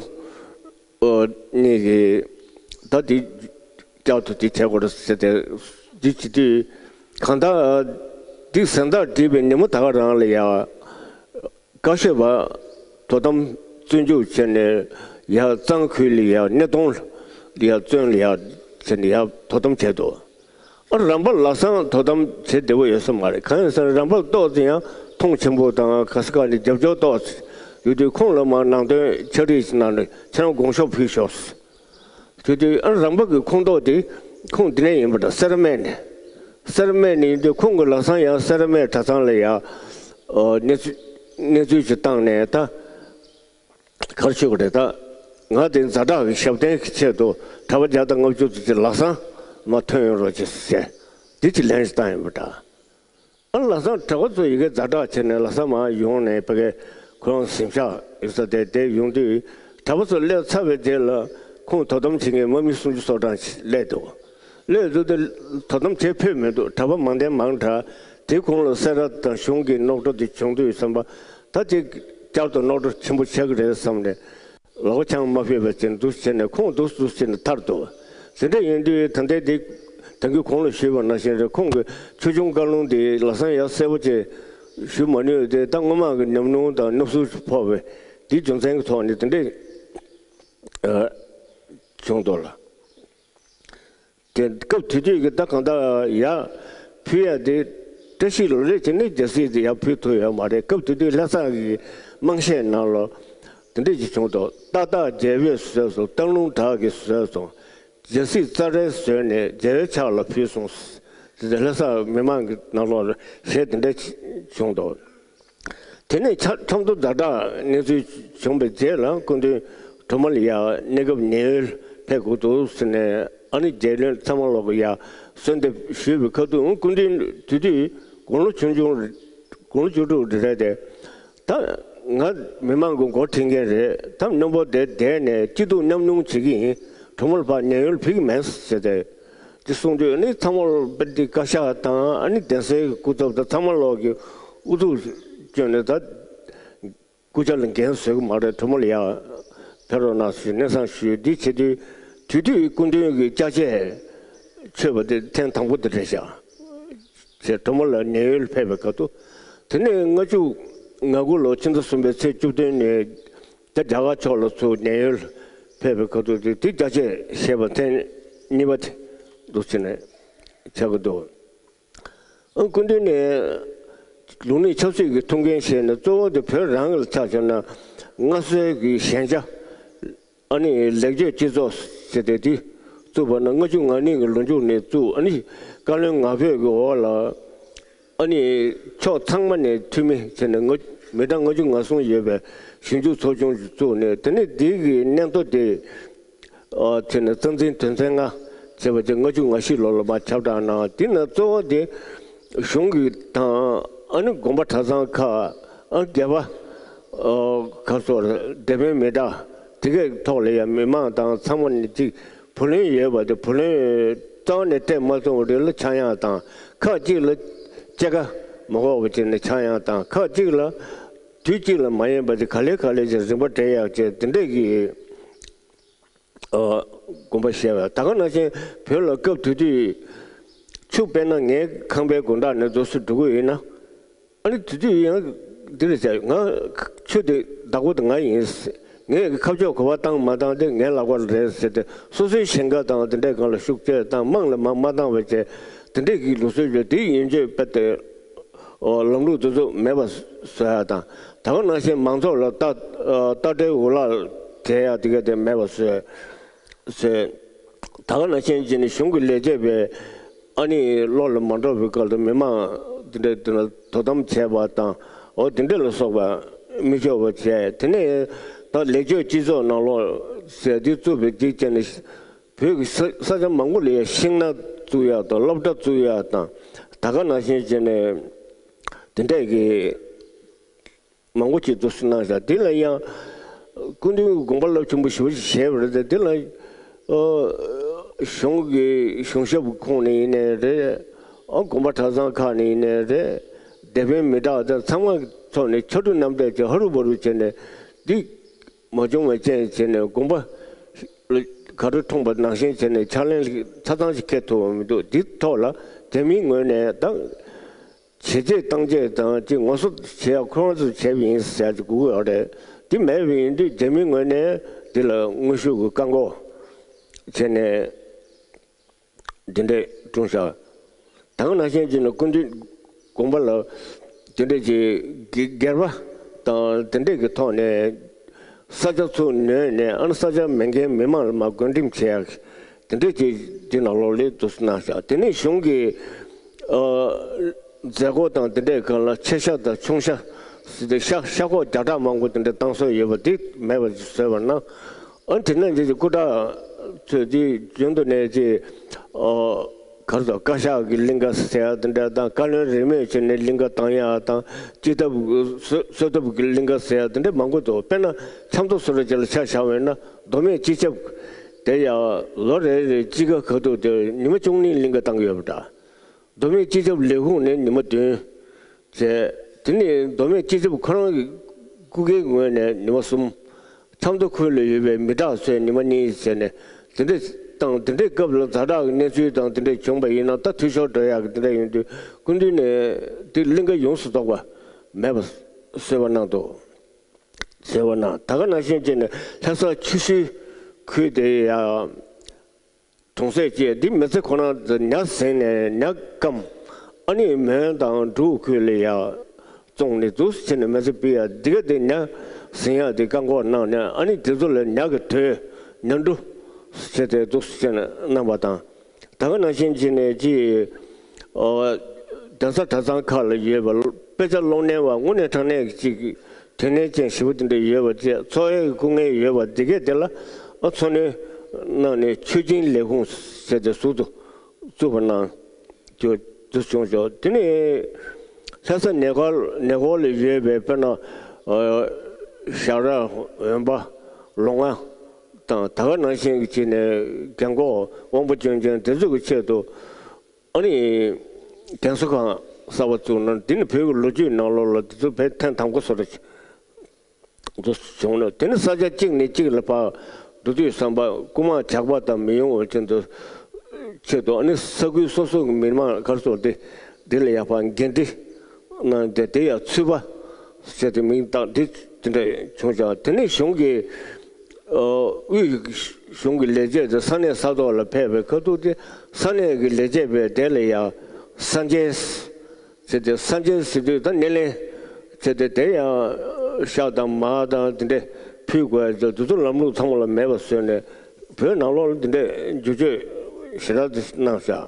གཉིས་ཀྱིས་ད་འདི་བསྐྱར་དུ་འདི་བྱེད་དགོས་རེད་ཟེར་ཏེ་འདི་བྱེད་དུས་གང་ལྟར་འདི་གཟེངས་རྟགས་བསྒྲིགས་པའི་ཉིན་མོ་ད་ག་རང་ལ་ཡ། བཀའ་ཤོད་པ་དོ་དམ་བཙོན་འཇུག་བྱས་ནས་ཡར་གཙང་ཁུལ་ལ་ཡར་སྣེ་གདོང་ལ་ཡར་བཙོན་ལ་ཡར་བྱས་ནས་ཡར་དོ་དམ་བྱས་འདུག་ཨ་རམ་པ་ལམ་སང་དོ་དམ་བྱེད་བདེ་པོ་ཡོད་ས་མ་རེད། གང་ཡིན་ཟེར་ན་རམ་པ་ཏོག་ཙམ་ཡང་མཐོང་ཆེན་པོ་དང་ག་ས་ག་ནས་རྒྱབ་སྐྱོར་ཏོག་ཙམ་ཡོད་དུས་ཁོང་ལ་མར་ནང་དོན་ཕྱག་བྲིས་ཤིག་གནང་ནས་ཁྱེད་རང་དགོངས་ཞུ་ཕུལ་ཤོག་དེ་དུས་ཨ་རམ་པ་གི་ཁོངས་གཏོགས་དེ་ཁོང་འདི་ནས་ཡིན་པ་འདྲ། སེར་སྨད་ནས། སེར་སྨད་ནས་ཡིན་དུས་ཁོང་གི་ལམ་སང་ཡང་སེར་སྨད་གྲྭ་ཚང་ལ་ཡང་ཨ་གནས་ཚུལ་གནས་ཚུལ་ཞིག་བཏང་ནས་ད་ག་རེ་ཞུ་དགོས་རེད། ད་ང་དེ་ཛ་དྲག་གི་ཞབས་བརྟན་གྱི་ཆེད་དུ་གྲྭ་པ་བརྒྱ་དང་ལྔ་བཅུ་ཙམ་ཅིག་ལམ་སང་མར་ཐོན་ཡོང་རོགས་བྱེད་ཟེར་འདི་ཅིག་ལན་ཞིག་བཏང་ཡོད་པ་འདྲ། ཨ་ལམ་སང་གྲྭ་པ་ཚོ་ཡི་གེ་ཛ་དྲག་བྱས་ནས་ལམ་སང་མར་ཡོང་ནས་ཕ་གི་ཁོ་རང་གཟིམ་ཤག་ཡོད་ས་དེ་དེ་ཡོང་དུས་གྲྭ་པ་ཚོ་སླེབས་ཚར་བའི་རྗེས་ལ་ཁོང་དོ་དམ་བྱེད་མཁན་དམག་མི་སུམ་ཅུ་སོ་གྲངས་ཤིག་སླེབས་འདུག་སླེབས་འདུག་དེ་དོ་དམ་བྱེད་ཕོད་མི་འདུག་གྲྭ་པ་མང་དང་མང་དྲགས། དེ་གོང་ལ་སེ་ར་དང་གཞུང་གི་རྙོག་དྲ་དེ་བྱུང་དུས་ཙམ་པ། ད་དེ་བསྐྱར་དུ་རྙོག་དྲ་ཆེན་པོ་ཆགས་ཀྱི་རེད་བསམ་ནས། ལག་པ་འཆང་མ་ཕོད་པ་བྱས་འདུག་བྱས་ནས་ཁོང་འདུག་འདུག་བྱས་ནས་ཐར་འདུག་དེ་འདྲ་ཡིན་དུས་ད་ལྟའི་དེ་ད་གིན་གོང་ལ་ཞུས་པ་ནང་བཞིན་རེད། ཁོང་གི་ཆོས་སྐྱོང་བཀའ་ལུང་དེ་ལམ་སང་ཡང་གསལ་པོ་བྱས་ཞུ་མ་ནུས་ཏེ། ད་སྔོན་མ་གི་ཉམས་མྱོང་དང་སྣུབ་ཟུར་ཕོག་པའི་དེའི་རྒྱུ་མཚན་གྱི་ཐོག་ནས་དེ་འདྲ་བྱུང་འདུག་ལ། དེ་སྐབས་དེ་དུས་ཀྱི་ད་གང་ལྟར་ཡར་ཕུལ་ཡ་དེ་བཀྲ་ཤིས་ལོ་རེ་བྱས་ནས་རྒྱལ་སྲིད་དེ་ཡར་ཕུལ་ཐུབ་ཡོད་མ་རེད། སྐབས་དེ་དུས་ལྷ་ས་གི་དམངས་གཞས་ནང་ལ་དེ་འདྲ་ཞིག་བྱུང་འདུག་སྟག་སྟག་རྒྱལ་པོས་བཟོས་སོང་། སྟག་ལུང་བྲག་གིས་བཟོས་སོང་། རྒྱལ་སྲིད་རྩ་རལ་བཟོས་ནས་རྒྱལ་བའི་ཕྱག་ལ་ཕུལ་སོང་། དེ་ལྷ་ས་མི་མང་གི་ནང་ལོགས་གཞས་དེ་འདྲ་བྱུང་འདུག་དེ་ནས་ཆ་ཆབ་མདོ་སྦྲག་སྦྲག་གནས་ཚུལ་བྱུང་བའི་རྗེས་ལ་སྐུ་མདུན་གྲོ་མོ་ལ་ཡར་གནས་སྐབས་ཉེན་གཡོལ་ཕེབས་དགོས་འདུག་ཟེར་ནས། ཨ་ནི་རྒྱལ་བློན་ཚང་མ་ལོག་ཡར་གསོལ་འདེབས་ཞུས་པའི་ཁ་ཐུག་སྐུ་མདུན་དེ་དུས་དགུང་ལོ་ཆུང་ཆུང་། དགུང་ལོ་བཅུ་དྲུག་རེད་དེ། ད་ང་མི་མང་གི་མགོ་ཁྲིད་མཁན་རེད། ད་རྣོན་པོ་དེ་བསྡད་ནས་སྐྱིད་སྡུག་མཉམ་མྱོང་བྱེད་ཀྱི་ཡིན། གྲོ་མོ་ལ་ཕར་ཉེན་གཡོལ་ཕེབས་ཀྱི་མེད་ཟེར་ཏེ། དེ་གསུངས་དུས་ནི་ཚང་མ་ལོག་པའི་དེ་བཀའ་ཤག་དང་ཨ་ནི་གདན་སའི་སྐུ་ཚབ་དང་ཚང་མ་ལོག་གི་ཨུ་ཚུགས་བསྐྱོན་ནས། ད་སྐུ་ཕྱྭ་ལ་འགན་བཟོད་ཀྱི་མ་རེད། གྲོ་མོ་ལ་ཡར་ཕེབས་རོགས་གནང་ཞེས་སྙན་སེང་ཞུས། འདི་བྱེད་དུས་དེ་དུས་སྐུ་མདུན་གྱི་ཅ་ཆས་མཆོད་པ་དེ་ཐེངས་དང་པོ་དེ་རེད་ཤག་ཅེས་གྲོ་མོ་ལ་ཉེན་གཡོལ་ཕེབས་པའི་སྐབས་དུ། དེ་ནས་ལྔ་བཅུ་ང་དགུ་ལོ་ཕྱི་ཟླ་གསུམ་པའི་ཚེས་བཅུ་བདུན་ནས། ད་རྒྱ་གར་ཕྱོགས་ལ་ཚུར་ཉེན་གཡོལ་ཕེབས་པའི་ཁ་ཐུག་དེ་དེ་རྒྱ་ཆེ་ཞེས་པ་ཐེངས་གཉིས་པ་དེ་འདུག་ཕྱིན་ནས་ཆགས་ཀྱི་འདུག་ཨ་སྐུ་མདུན་ནས་ལུགས་གནས་ཆབ་སྲིད་ཀྱི་ཐུགས་འགན་བཞེས་ནས། གཙོ་བོ་དེ་བོད་རང་ལ་ཆ་བཞག་ན་སྔར་སྲོལ་གྱི་ཞན་ཆ། ཨ་ནི་ལེགས་བཅོས་སྤྱི་ཚོགས་ཟེར་ཏེ་དེ་བཙུགས་པ་ན། ལྔ་བཅུ་ང་གཉིས་ཀྱི་ལོ་མཇུག་ནས་བཙུགས། ཨ་ནི་བཀའ་བློན་ང་ཕོད་ཀྱི་འོག་ལ། ཨ་ནི་ཕྱོགས་ཚང་མ་ནས་འཐུས་མི་བྱས་ནས་ལྔ་མི་གྲངས་ལྔ་བཅུ་ང་གསུམ་ཡོད་པའི་ཞིབ་འཇུག་ཚོགས་ཆུང་ཞིག་བཙུགས་ནས། དེ་ནས་འདི་གི་སྙན་ཐོ་དེ་ཨ་བྱས་ནས་རྩ་འཛིན་དོན་ཚན་ལྔ་ཅེས་པ་དེ་ལྔ་བཅུ་ང་བཞི་ལོ་ལ་མར་ཁྱབ་བསྒྲགས་གནང་། དེ་ནས་གཙོ་བོ་དེ་གཞུང་གི་དང་ཨ་ནི་དགོན་པ་གྲྭ་ཚང་ཁག་ཨ་སྒེར་པ་ཨ་ག་སོགས་སྡེ་དཔོན་མི་དྲག་དེ་གའི་ཐོག་ལ་ཡང་མི་མང་དང་ཚང་མ་ནས་གཅིག་བུ་ལོན་ཡོད་པ་དེ་བུ་ལོན་རྩ་བ་ནས་སྤྲད་མ་ཐུབ་པ་རེད་ལ་ཆག་ཡང་དང་། ཁག་ཅིག་ལ་སྐྱེད་ཀ་མ་དགོས་པ་བྱས་ནས་ཆག་ཡང་དང་། ཁག་ཅིག་ལ་དུས་གཅིག་ལ་མ་ཡིན་པ་དེ་ག་ལེ་ག་ལེ་བྱས་རིམ་པ་སྤྲད་ཡག་བྱས། དེ་འདྲས་ཀྱི་ཨ་དགོངས་པ་བཞེས་པ། ད་ག་ནང་བཞིན་བོད་ལ་སྐབས་དེ་དུས་ཆུ་དཔེར་ན་ངའི་ཁང་པའི་དགོན་བདག་ནས་རྫོགས་སུ་འགྲོ་གི་ཡོད་ན། ཨ་ནི་དེ་དུས་ཡང་འདི་རེད་ཟེར། ང་ཆུ་དེ་བདག་པོ་དེ་ང་ཡིན། ངས་ཁ་ཕྱོགས་ག་པར་བཏང་མ་བཏང་དེ་ངའི་ལག་པར་རེད་ཟེར་ཏེ། སོ་སོའི་ཞིང་ཁ་དང་དེ་འདྲའི་སྒང་ལ་ཤུགས་རྒྱག་དང་། དམངས་ལ་མ་མ་བཏང་བ་བྱས། དེ་འདྲའི་གི་ལུགས་སྲོལ་ཡོད། དེ་ཡིན་དུས་དཔེ་དེ་ལམ་ལུགས་དེ་ཚོ་མེད་པ་བཟོ་ཡ་དང་། ད་ག་ནང་བཞིན་མང་ཚོགས་ལ་རྟ་རྟ་དྲེལ་འུ་ལག་སྦྱར་ཡ་དེ་ག་དེ་མེད་པ་བཟོས། ཟེར། ད་ག་ནང་བཞིན་བྱས་ནས་གཞུང་གི་ལས་བྱེད་པས་ཨ་ནི་བློ་ལ་མ་འགྲོ་བའི་སྐབས་དུ་མི་མང་འདི་འདྲ་འདི་ལ་དོ་དམ་བྱས་པ་དང་། འོ་འདི་འདྲ་ལ་སོགས་པ་མི་ཆོག་པ་བྱས། དེ་ནས་ད་ལེགས་བཅོས་སྤྱི་ཚོགས་ནང་ལོགས་ཟེར་འདི་བཙུགས་པའི་རྗེས་བྱས་ནས་བོད་ཀྱི་ས་ས་ཆ་མང་པོ་ལ་ཡང་ཤིང་ནགས་བཙུགས་ཡག་དང་སློབ་གྲྭ་བཙུགས་ཡག་དང་། ད་ག་ནང་བཞིན་བྱས་ནས་དེ་འདྲས་ཀྱི། མང་པོ་ཅིག་འདུག་སེ་གནང་ཤག་དེ་ལ་ཡང་སྐུ་མདུན་དགོངས་པ་རླབས་ཆེན་པོ་ཞེ་པོ་ཅིག་བཞེས་པ་རེད་དེ། དེ་ལ་ཨ་གཞུང་གི་གཞུང་ཞབས་ཁོངས་ནས་ཡིན་ནའི་རེད། ཨ་དགོན་པ་གྲྭ་ཚང་ཁག་ནས་ཡིན་ནའི་རེད། སྡེ་དཔོན་མི་དྲག་དང་ཚང་མ་ཚོགས་ནས་ཕྱར་གྲུ་གནམ་བསྡད་ཀྱི་ཧ་རུ་བ་རུ་བྱས་ནས། འདི་མ་བྱུང་བའི་རྐྱེན་བྱས་ནས་དགོངས་པ་ག་རེ་འཁྲུངས་པ་ནང་བཞིན་བྱས་ནས་ཕྱག་ལེན་ཆ་ཚང་ཞིག་འཁེལ་ཐུབ་པ་མི་འདུག་འདི་ཐོག་ལ་རྒྱ་མིའི་ངོས་ནས་ད། བྱས་རྗེས་བཏང་རྗེས་དང་ཅིག་ངོ་སོ་བྱེད་ཡག་ཁོ་རང་ཚོས་བྱས་པ་ཡིན་ཟེར་ཡག་ཅིག་དགོས་ཀྱི་ཡོད་རེད། དེ་མེད་པ་ཡིན་དུས་རྒྱ་མིའི་ངོས་ནས་འདི་ལ་དངོས་ཤུགས་ཀྱི་བཀག་འགོག་བྱས་ནས་འདི་འདྲས་བསྐྲུན་བཞག་ད་ག་ནང་བཞིན་གྱི་ནི་སྐུ་མདུན་དགོངས་པ་ལ་དེ་འདྲས་ཀྱི་སྒེར་སྒེར་པ་དང་དེ་འདྲས་ཀྱི་ཐོག་ནས་ས་ཆ་ཚུར་ནོན་ནས། ཨ་ནི་ས་ཆ་མེད་མཁན་མི་མང་ལ་མར་བགོ་འགྲེམས་བྱེད་ཡག་དེ་འདྲས་ཀྱི་འདི་ནང་ལོགས་ལ་འདུག་སེ་གནང་བཞག་དེ་ནས་གཞུང་གི་ཨ་མཛད་སྒོ་དང་དེ་འདྲའི་སྒང་ལ་ཆེ་ཤ་དང་ཆུང་ཤ་ཟེར་ཏེ་ཤ་ཤ་ཁོག་བརྒྱ་ཕྲག་མང་པོ་དེ་འདྲ་བཏང་སྲོལ་ཡོད་པ་དེ་མེད་པ་བཟོས་པ་ན། ཨ་དེ་ནས་འདི་སྐུ་དྲག་ཚོས་དེ་རྒྱུན་དུ་ནས་ཀྱི་ཨ་གར་དང་བཀའ་ཤག་གི་གླིང་ག་ཟེར་ཡ་དེ་འདྲ་དང་། བཀའ་བློན་རེས་མོས་བྱས་ནས་གླིང་ག་བཏང་ཡ་དང་། སྤྱི་ཐབ་གསོལ་སྤྱི་ཐབ་ཀྱི་གླིང་ག་ཟེར་ཡ་དེ་འདྲ་མང་པོ་འདུག་དཔེར་ན་ཆབ་མདོ་སོགས་ལ་ཆ་བཞག་པ་ཡིན་ན། མདོ་སྨད་སྤྱི་ཁྱབ་དེ་ཡང་ལོ་རེ་རེ་དཔྱིད་ཀ་ཁ་ཐུག་དེ་ཉི་མ་བཅུ་གཉིས་གླིང་ག་བཏང་གི་ཡོད་པ་འདྲ། མདོ་སྨད་སྤྱི་ཁྱབ་ལས་ཁུངས་ནས་ཉི་མ་བདུན་བྱས། དེ་ནས་མདོ་སྨད་སྤྱི་ཁྱབ་ཁོ་རང་གི་སྐུ་སྒེར་ངོས་ནས་ཉི་མ་གསུམ། ཆབ་མདོ་ཁུལ་ལ་ཡོད་པའི་མི་དྲག་ཚོས་ཉི་མ་གཉིས་བྱས་ནས་དེ་འདྲ་དང་། དེ་འདྲའི་སྐབས་ལ་ཛ་དྲག་གི་གནས་ཚུལ་དང་དེ་འདྲ་བྱུང་བ་ཡིན་ན། ད་འཐུས་ཤོར་འགྲོ་ཡག་གི་དེ་འདྲ་ཡིན་དུས། སྐུ་མདུན་ནས་དེ་གླིང་ག་ཡོངས་སུ་རྫོགས་པ་མེད་པ་བཟོས་པ་གནང་འདུག་བཟོས་པ་གནང་། ད་ག་ནང་བཞིན་བྱས་ནས་ལྷ་ས་ཆུ་ཤུལ་ཁུལ་དེ་ཡང་གྲོང་གསེབ་བཅས་འདི་མི་ཚེ་ཁོ་རང་ཉ་ཟིན་ནས་ཉ་སྐམ། ཨ་ནི་མོན་དང་འབྲུག་ཁུལ་ལ་ཡ་བཙོངས་ནས་འདུག་སེ་བྱས་ནས་མི་ཚེ་ཕུད་ཡ། འདི་ག་དེ་ཉ་ཟིན་ཡ་དེ་བཀག་འགོག་གནང་ནས། ཨ་ནི་དེ་ཚོ་ལ་ཉ་གི་དོས། ཉ་འབྲུ་བྱས་ཏེ་འདུག་སེ་བྱས་ནས་གནང་བ་དང་། ད་ག་ནང་བཞིན་བྱས་ནས་ཅིག་ཨོ། གདན་ས་གྲྭ་ཚང་ཁག་ལ་ཡོད་པ་དཔེ་ཆ་སློབ་གཉེར་བ་དངོས་གནས་དྲང་གནས་ཀྱི་ཅིག་དོན་གནད་ཅན་ཞེ་པོ་དེ་འདྲ་ཡོད་པ་བཅས། འཚོ་བའི་སྐུ་ངལ་ཡོད་པ་འདི་གས་དེ་ལ་ཨ་འཚོ་སྣོན་གནང་ནས་ཆུ་སྦྱིན་ལས་ཁུངས་ཟེར་ཏེ་ཟུར་དུ་བཙུགས་པ་གནང་རྒྱུ་དུ་བྱུང་ཞོག་དེ་ནས་ལྷ་ས་ནས་ཁོར་ནས་ཁོར་ལ་ཡོད་པའི་དཔེར་ན་ཨ་ཞག་ར་འོན་པ་ལོ་ང་དང་། ད་ག་ནང་བཞིན་གྱི་བྱས་ནས་རྒན་གོག་དབང་པོ་སྐྱོན་ཅན་དེ་ཚོ་གི་ཆེད་དུ། ཨ་ནི་རྒན་གསོ་ཁང་གསར་པ་བཙུགས་ན། འདི་ནི་བོད་ཀྱི་ལོ་རྒྱུས་ནང་ལོགས་ལ་འདི་ཚོ་བོད་ཐེངས་དང་པོ་བཟོ་འདྲ་ཅིག་འདུག་བྱུང་ན། དེ་ནི་ས་ཆ་གཅིག་ནས་གཅིག་ལ་ཕར་འགྲོ་དུས་ཙམ་པ་རྐུ་མ་ཇག་པ་དང་མི་ཡོང་བ་ཅན་དུ་ཆེད་དུ། ཨ་ནི་ས་ཁུལ་སོ་སོ་གི་མི་མང་ག་རེ་ཟེར་དེ་འདི་ལ་ཡ་ཕར་འགན་འཁྲི་གནང་སྟེ། དེ་ཡ་ཚུད་པ་ཟེར་ཏེ་མིང་བཏགས་འདི་དེ་འདྲ་བྱུང་ཞིང་། དེ་ནས་གཞུང་གི་ཨ་དབུས་གཞུང་གི་ལས་བྱེད་དེ་ས་གནས་ས་ཐོག་ལ་ཕེབས་པའི་ཁ་ཐུག་དེ་ས་གནས་ཀྱི་ལས་བྱེད་པས་དེ་ལ་ཡང་ས་འཇལ་ཟེར་ཏེ། ས་འཇལ་ཟེར་དུས་ད་སྣེ་ལེན་བྱས་ཏེ། དེ་ཡང་ཤ་དང་མར་དང་དེ་འདྲས་ཕུལ་དགོས་ཡ་དེ་ཚོ་ལམ་ལུགས་ཚང་མ་ལ་མེད་པ་བཟོས་ནས། བོད་ནང་ལོགས་ལ་དེ་འདྲས་བསྒྱུར་བཅོས་ཞེ་དྲག་དེ་གནང་བཞག་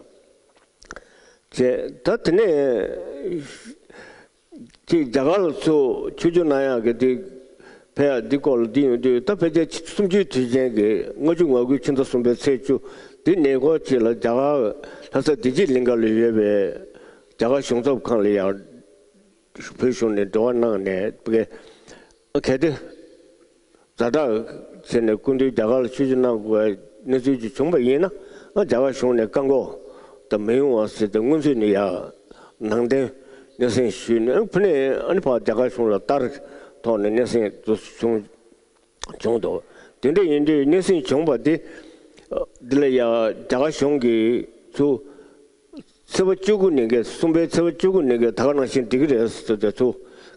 བྱས། ད་དེ་ནས་ཅིག་རྒྱ་གར་ལ་ཚུར་ཆོས་བསྒྱུར་གནང་ཡག་གི་དེ་ཕེབས་ཡག་འདི་སྐོར་ལ་འདི་ཡོང་དུས། ད་ཕལ་ཆེར་སུམ་ཅུའི་དུས་ཆེན་གྱི་ལྔ་བཅུ་ང་དགུའི་ཕྱི་ཟླ་གསུམ་པའི་ཚེས་བཅུ་འདི་ནས་འགོ་བྱས་ལ། རྒྱ་གར་ལྷ་ས་བདེ་སྐྱིད་གླིང་ག་ལ་ཡོད་པའི་རྒྱ་གར་གཞུང་ཚབ་ཁང་ལ་ཡང་བོད་གཞུང་ནས་འབྲེལ་བ་གནང་ནས། གལ་ཏེ་ཛ་དྲག་བྱས་ནས་སྐུ་མདུན་རྒྱ་གར་ལ་ཆོས་བསྒྱུར་གནང་དགོས་པའི་གནས་ཚུལ་ཅིག་བྱུང་བ་ཡིན་ན། ཨ་རྒྱ་གར་གཞུང་ནས་བཀག་འགོག་དང་མི་ཡོང་བ་ཟེར་ཏེ་སྔོན་ཚུད་ནས་ཡང་ནང་བསྟན་སྙན་སེང་ཞུས་ནས། ཨ་ཕ་ནས་ཨ་ནི་ཕར་རྒྱ་གར་གཞུང་ལ་ལྟར་ཐོག་ནས་སྙན་སེང་དུ་བྱུང་བྱུང་འདུག་དེ་འདྲ་ཡིན་དུས་སྙན་སེང་བྱུང་བ་འདི་འདི་ལ་ཡང་རྒྱ་གར་གཞུང་གིས་ཚུར་ཚེས་པ་བཅུ་དགུ་ཉིན་གྱི། གསུམ་པའི་ཚེས་པ་བཅུ་དགུ་ཉིན་གྱི་ད་ག་ནང་བཞིན་འགྲིག་གི་རེད་ཟེར་ཏེ་ཚུར་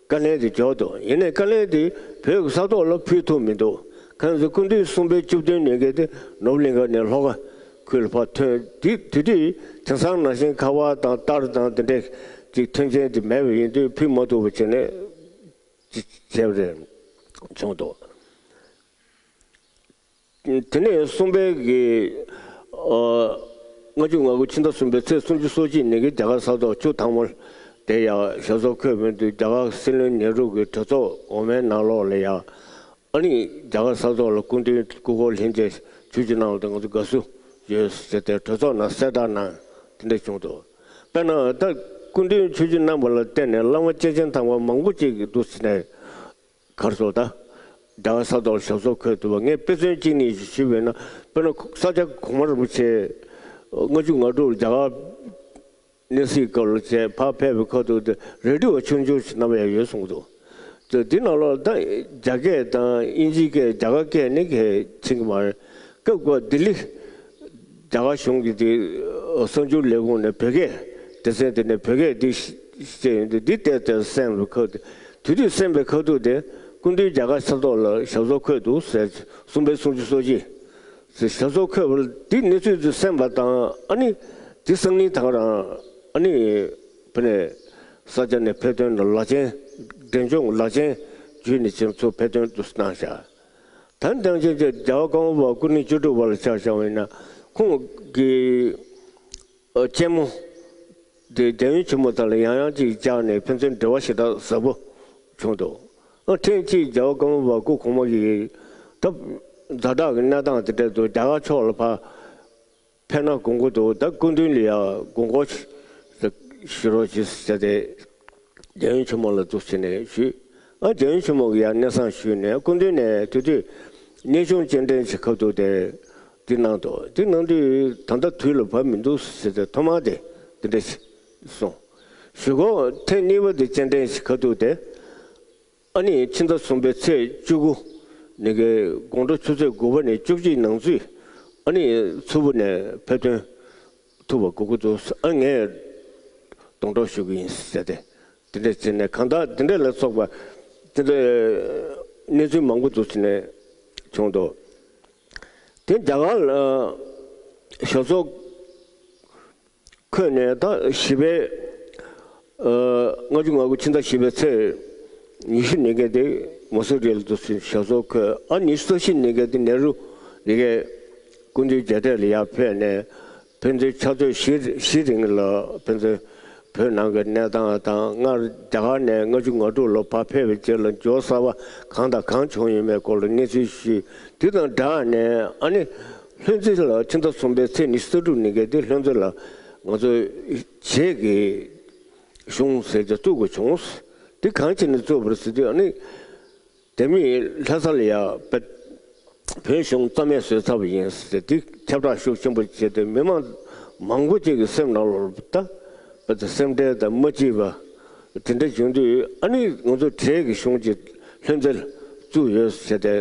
བཀའ་ལན་དེ་འབྱོར་འདུག་ཡིན་ནའི་བཀའ་ལན་དེ་བོད་ཀྱི་ས་ཐོག་ལ་ཕུལ་ཐུབ་མི་འདུག་གང་ཟེར་སྐུ་མདུན་གསུམ་པའི་བཅུ་བདུན་ཉིན་གྱི་དེ་ནོར་བུ་གླིང་ག་ནས་ལྷོ་ཁ་ཁུལ་ལ་ཕར་ཐོན། དེ་དེ་དུས་དེང་སང་ནང་བཞིན་ཁ་པར་དང་རྟར་དང་དེ་འདྲའི་ཅིག་མཐུན་རྐྱེན་དེ་མེད་པ་ཡིན་དུས་ཕུལ་མ་ཐུབ་པ་བྱས་ནས་ཅིག་བྱས་པ་རེད། བྱུང་འདུག་དེ་ནས་གསུམ་པའི་གི་ཨ་ལྔ་བཅུ་ང་དགུ་ཕྱི་ཟླ་གསུམ་པའི་ཚེས་སུམ་ཅུ་སོ་གཅིག་ཉིན་གྱི་རྒྱ་གར་ས་ཐོག་ཆུ་དྭངས་མོ་དེ་ཡང་ཞབས་སོར་འཁོད་པའི་དུས། རྒྱ་གར་སྲིད་བློན་ནེ་རུ་གི་གྲོས་ཚོགས་འོག་མའི་ནང་ལོགས་ལ་ཡང་། ཨ་ནི་རྒྱ་གར་ས་ཐོག་ལ་སྐུ་མདུན་སྐུ་འཁོར་ལྷན་རྒྱས་ཆོས་བསྒྱུར་གནང་བ་དེ་ང་ཚོ་དགའ་བསུ་ཡོད་ཟེར་ཏེ་གྲོས་ཚོགས་ནང་གསལ་བསྒྲགས་གནང་། དེ་འདྲ་བྱུང་འདུག་དཔེར་ན་ད་སྐུ་མདུན་ཆོས་བསྒྱུར་གནང་བ་ལ་བརྟེན་ནས་བླ་མ་སྐྱེས་ཆེན་དམ་པ་མང་པོ་ཅིག་གིས་འདུག་ཟེར་ནས། ག་རེ་ཟེར། ད་རྒྱ་གར་ས་ཐོག་ལ་ཞབས་སོར་འཁོད་ཐུབ་པ། ངས་དཔེ་མཚོན་གཅིག་གཉིས་ཤིག་ཞུས་པས་ན། དཔེར་ན་ས་སྐྱ་གོང་མ་རིན་པོ་ཆེ་ལྔ་བཅུ་ང་དྲུག་ལ་རྒྱ་གར་གནས་གཟིགས་སྐབས་ལ་བྱས་ཕར་ཕེབས་པའི་ཁ་ཐུག་དེ་རེ་ཌི་ཡོ་ཆུང་ཆུང་ཞིག་བསྣམས་ཡ་ཡོད་གསུངས་འདུག་དེ་འདི་ནང་ལོགས་ད་རྒྱ་སྐད་དང་དབྱིན་ཇིའི་སྐད། རྒྱ་གར་སྐད་ནི་གལ་ཕྱིན་གྱི་མ་རེད། སྐབས་འགོ་ལྡི་ལི་རྒྱ་གར་གཞུང་གི་དེ་གསར་འགྱུར་ལས་ཁུངས་ནས་བོད་སྐད་སྡེ་ཚན་དེ་ནས་བོད་སྐད་འདི་བཤད་ཡོང་དུས། འདི་བལྟས་ཏེ་གསན་པའི་ཁ་ཐུག་དེ་དུས་གསན་པའི་ཁ་ཐུག་དེ་སྐུ་མདུན་རྒྱ་གར་ས་ཐོག་ལ་ཞབས་སོར་འཁོད་འདུག་ཟེར། གསུམ་པའི་སུམ་ཅུ་སོ་གཅིག་ཟེར་ཞབས་སོར་འཁོད་པ་འདི་གནས་ཚུལ་དེ་གསན་པ་དང་། ཨ་ནི་དེ་སང་ཉིན་དང་རང་ཨ་ནི་ཕ་ནས་ས་སྐྱ་ནས་ཕེབས་ཐོན་ལ་ལག་ཆེན་འབྲས་ལྗོངས་ལག་ཆེན་བརྒྱུད་ནས་ཕྱིར་ཚུར་ཕེབས་ཐོན་དུ་གནང་བཞག་ད་ནི་དེང་ཕྱིན་ཆད་རྒྱལ་བ་ཀརྨ་པ་སྐུ་ཕྲེང་བཅུ་དྲུག་པ་ལ་ཆ་བཞག་པ་ཡིན་ན། ཁོང་གི་ཨ་གཅེན་མོ་དེ་རྒྱལ་ཡུམ་ཆེན་མོ་དང་ལ་ཡང་ཡང་ཅིག་བཅར་ནས་ཕན་ཚུན་འབྲེལ་བ་ཞེ་དྲག་ཟབ་པོ་བྱུང་འདུག་ཨ་ཐེངས་གཅིག་རྒྱལ་བ་ཀརྨ་པ་སྐུ་གོང་མ་གིས་ད་ཛ་དྲག་གི་གནས་སྟངས་དེ་འདྲ་འདུག་རྒྱ་གར་ཕྱོགས་ལ་ཕར་ཕེབས་ན་དགོངས་མཁོ་འདུག་ད་སྐུ་མདུན་ལ་ཡང་དགོངས་སྐོར་ཞུ་རོགས་གྱིས་ཟེར་ཏེ་རྒྱལ་ཡུམ་ཆེན་མོ་ལ་འདུག་སེ་བྱས་ནས་ཞུས། ཨ་རྒྱལ་ཡུམ་ཆེན་མོ་གིས་ཡང་སྙན་སེང་ཞུས་ནས། སྐུ་མདུན་ནས་དེ་དུས་སྙན་ཆུང་སྤྱན་འདྲེན་གྱི་ཁ་ཐུག་དེ་འདི་གནང་འདུག་འདི་གནང་དུས་ད་ལྟ་དུས་ལ་བབས་མི་འདུག་ཟེར་ཏེ་ཐོག་མར་དེ་འདི་འདྲ་ཞིག་ སོང་། གཞུག་གུ་ཐེངས་གཉིས་པ་དེ་སྤྱན་འདྲེན་ཞིག་ཁ་ཐུག་དེ། ཨ་ནི་ཕྱི་ཟླ་གསུམ་པའི་ཚེས་བཅུ་དགུ་ནས་གི་དགོང་དྲོ་ཆུ་ཚོད་དགུ་པ་ནས་བཅུ་གཅིག་ནང་ཚུད་ཨ་ནི་མཚུར་ཕུ་ནས་ཕེབས་ཐོན་ཐུབ་པ་དགོས་ཀྱི་འདུག་ཨ་ངས་སྡོང་གྲོགས་ཞུ་གི་ཡིན་ཟེར་ཏེ། དེ་འདྲ་བྱས་ནས་གང་ལྟར་དེ་འདྲ་ལ་སོགས་པ་དེ་འདྲ་གནས་ཚུལ་མང་པོ་འདུག་བྱས་ནས་བྱུང་འདུག་དེ་རྒྱ་གར་ལ་ཞབས་སོར་འཁོད་ནས་ད་བཞི་པའི་ལྔ་བཅུ་ང་དགུ་ཕྱི་ཟླ་བཞི་པའི་ཚེས་ཉི་ཤུ་ཉིན་གྱི་དེ་མ་སུ་རི་ལ་དུ་ཞབས་སོར་འཁོད། ཨ་ཉི་ཤུ་རྩ་བཞི་ཉིན་གྱི་དེ་ནེ་རུ་ལི་གའི་སྐུ་མདུན་མཇལ་འཕྲད་ལ་ཡར་ཕེབས་ནས། ཕན་ཚུན་ཕྱག་ཚོད་བཞི་བཞི་རིང་ལ་ཕན་ཚུན་བོད་ནང་གི་གནས་སྟངས་དང་། སྔར་རྒྱ་གར་ནས་ལྔ་བཅུ་ང་དྲུག་ལོ་ཕར་ཕེབས་པའི་རྗེས་ལ་འབྱོར་གསར་པ་གང་དང་གང་བྱུང་ཡོད་མེད་སྐོར་ལ་གནས་ཚུལ་ཞུས། དེ་དང་སྦྲགས་ནས་ཨ་ནི་ལྷུན་རྩེ་ལ་ཕྱི་ཟླ་གསུམ་པའི་ཚེས་ཉི་ཤུ་རྩ་དྲུག་ཉིན་གྱི་དེ་ལྷུན་རྩེ་ལ་ང་ཚོ་བྱེས་ཀྱི་གཞུང་ཟེར་གྱི་བཙུགས་དགོས་བྱུང་། དེ་གང་བྱས་ནས་བཙུགས་པ་རེད་ཟེར་དུས། ཨ་ནི་དེ་མིན་ལྷ་ས་ལ་ཡ་བོད་བོད་གཞུང་རྩ་མེད་བཟོས་ཚར་བ་ཡིན་ཟེར་ཏེ། དེ་ཁྱབ་བསྒྲགས་ཤུགས་ཆེན་པོ་བྱས་ཏེ། མི་མང་མང་པོ་ཅིག་གི་སེམས་ནང་ལོགས་ལ་ད་བོད་དུ་སེམས་ཁྲལ་དང་མ་སྐྱིད་པ་དེ་འདྲ་བྱུང་དུས། ཨ་ནི་ང་ཚོ་བྱེས་ཀྱི་གཞུང་གཅིག་ལྷུན་རྩེ་ལ་བཙུགས་ཡོད་ཟེར་ཏེ་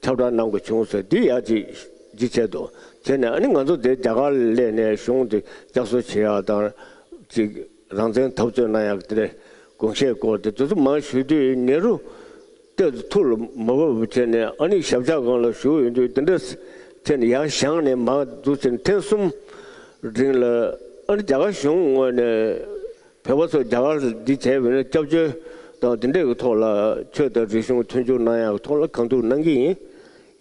ཁྱབ་བསྒྲགས་གནང་དགོས་བྱུང་ཟེར། འདི་ཡ་ཅིག་ཅིག་བྱས་འདུག་བྱས་ནས་ཨ་ནི་ང་ཚོ་དེ་རྒྱ་གར་ལ་སླེབས་ནས་གཞུང་དེ་བསྐྱར་གསོ་བྱེད་ཡག་དང་། ཅིག་རང་བཙན་འཐབ་རྩོད་གནང་ཡག་དེ་འདྲའི་དགོངས་བཞེས་སྐོར་དེ་དེ་ཚོ་མང་ཞུ་དུས། ནེ་རུ་ཏོག་ཙམ་ཐུགས་ལ་མ་བབས་པ་བྱས་ནས། ཨ་ནི་ཞབས་བཀྱག་སྒང་ལ་བཞུགས་ཡོང་དུས། དེ་འདྲ་བྱས་ནས་ཡར་བཞེངས་ནས་མར་འཛུལ་བྱས་ནས་ཐེངས་གསུམ་རིང་ལ། ཨ་ནི་རྒྱ་གར་གཞུང་ངོས་ནས་བོད་པ་ཚོ་རྒྱ་གར་ལ་འདི་བྱས་པ་ཡིན་ན་སྐྱབས་བཅོལ་དང་དེ་འདྲའི་གི་ཐོག་ལ་ཆོས་དང་རིག་གཞུང་མཐུན་འགྱུར་གནང་ཡག་གི་ཐོག་ལ་གང་ཐུབ་གནང་གི་ཡིན།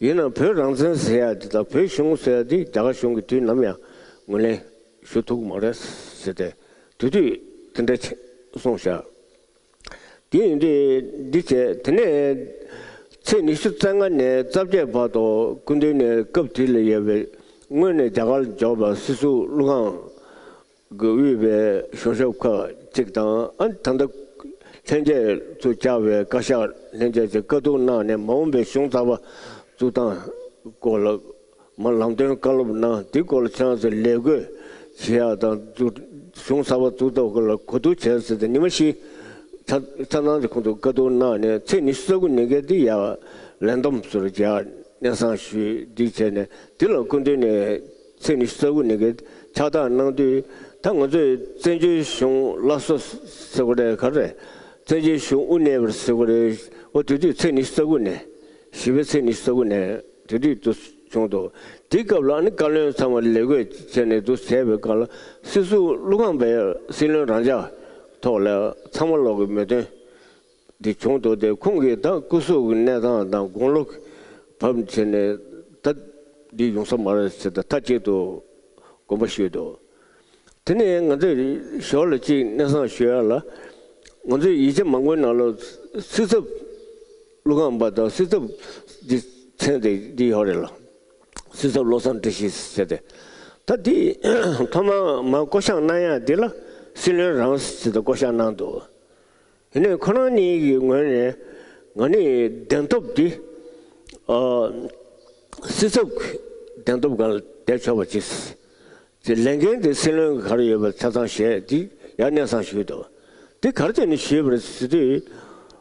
ཡིན་ནའང་བོད་རང་བཙན་ཟེར་ཡག་འདི་དང་བོད་གཞུང་ཟེར་ཡག་འདི་རྒྱ་གར་གཞུང་གིས་དུས་ནམ་ཡང་ངོས་ལེན་ཞུ་ཐུབ་ཀྱི་མ་རེད་ཟེར་ཏེ། དེ་དུས་དེ་འདྲ་བྱས་གསུངས་བཞག་དེ་ཡིན་དུས་འདི་བྱས། དེ་ནས་ཚེས་ཉི་ཤུ་རྩ་ལྔ་ནས་རྩ་བརྒྱད་བར་དུ་སྐུ་མདུན་ནས་སྐབས་དེ་ལ་ཡོད་པའི་སྔོན་ནས་རྒྱ་གར་ལ་འབྱོར་བ་སྲིད་ཟུར་ཀླུ་ཁང་གི་དབུས་པའི་གཞུང་ཞབས་ཁག་ཅིག་དང་། ཨ་ནི་ད་ལྟ་ལྷན་རྒྱས་ཚུར་བཅར་བའི་བཀའ་ཤག་ལྷན་རྒྱས་ཀྱིས་བཀའ་བསྡུར་གནང་ནས། མ་འོངས་པའི་གཞུང་གསར་པ་བཙུགས་སྟངས་སྐོར་ལ་མར་ལམ་སྟོན་བཀའ་སློབ་གནང་། དེའི་སྐོར་ལ་ཁྱེད་རང་ཚོས་ལས་བགོས་བྱེད་ཡག་དང་། འཛུགས་གཞུང་གསར་པ་བཙུགས་ཐབས་སྐོར་ལ་གོ་བསྡུར་བྱས་ཟེར་ཏེ། ཉི་མ་བཞི་ཆ་ཆ་ཚང་དེ་ཁོང་ཚོས་བཀའ་བསྡུར་གནང་ནས། ཚེས་ཉི་ཤུ་རྩ་དགུ་ཉིན་གྱི་དེ་ཡར་ལས་བསྡོམས་ཚུར་རྒྱག་གནས་སྟངས་ཞུས། འདི་བྱས་ནས་དེ་ལ་སྐུ་མདུན་ནས་ཚེས་ཉི་ཤུ་རྩ་དགུ་ཉིན་གྱི་ཕྱག་རྟགས་གནང་དུས། ད་ང་ཚོས་བཙན་བྱོལ་གཞུང་བླ་སྲོག་ཟེར་དགོས་རེད། ག་རེ་རེད། བཙན་བྱོལ་གཞུང་དབུ་གནས་པ་ཟེར་དགོས་རེད། འོ་དེ་དུས་ཚེས་ཉི་ཤུ་རྩ་དགུ་ནས། བཞི་པའི་ཚེས་ཉི་ཤུ་རྩ་དགུ་ནས་དེ་དུས་དུ་བྱུང་འདུག་དེའི་སྐབས་ལ་ཨ་ནི་བཀའ་བློན་ཚང་མ་ལས་བགོས་བྱས་ནས་དུ་བྱས་པའི་སྐབས་ལ། སྲིད་ཟུར་ཀླུ་ཁང་པས་སྲིད་བློན་རང་འཇགས་ཐོག་ལ་ཚང་མ་ལོག་གི་མོས་མཐུན་འདི་བྱུང་འདུག་དེ་ཁོང་གིས་ད་སྐུ་གཟུགས་ཀྱི་གནས་སྟངས་དང་དགུང་ལོ་བབས་བྱས་ནས། ད་འདི་ཡོང་ས་མ་རེད་ཟེར་ཏེ་མཐའ་གཅིག་ཏུ་དགོངས་པ་ཞུས་འདུག་དེ་ནས་ང་ཚོས་ཞོར་ལ་གཅིག་སྙན་སེང་ཞུ་ཡ་ལ། ང་ཚོའི་ཡིག་ཆ་མང་པོའི་ནང་ལ་སྲིད་ཚབ་ཀླུ་ཁང་པ་དང་སྲིད་ཚབ་འདི་མཚན་དེ་འདི་ཡོད་རེད་ལ། སྲིད་ཚབ་བློ་བཟང་བཀྲ་ཤིས་ཟེར་ཏེ། ད་འདི་ཐོག་མར་མར་བསྐོ་གཞག་གནང་ཡ་འདི་ལ་སྲིད་བློན་རང་ཟེར་ཏེ་བསྐོ་གཞག་གནང་འདུག་ཡིན་ནའི་ཁོ་རང་གཉིས་ཀྱི་ངོས་ནས་ང་ནི་གདན་ཐོབ་འདི། ཨ། སྲིད་ཚབ་གདན་ཐོབ་སྒང་ལ་བསྡད་ཆོག་པ་ཅིག་དེ་ལས་འགན་དེ་སྲིད་བློན་གྱི་ག་རེ་ཡོད་པ་ཆ་ཚང་བཞེས། དེ་ཡང་སྙན་སེང་ཞུས་འདུག་དེ་ག་རེ་བྱས་ནས་ཞུས་པ་རེད་ཟེར་དུས།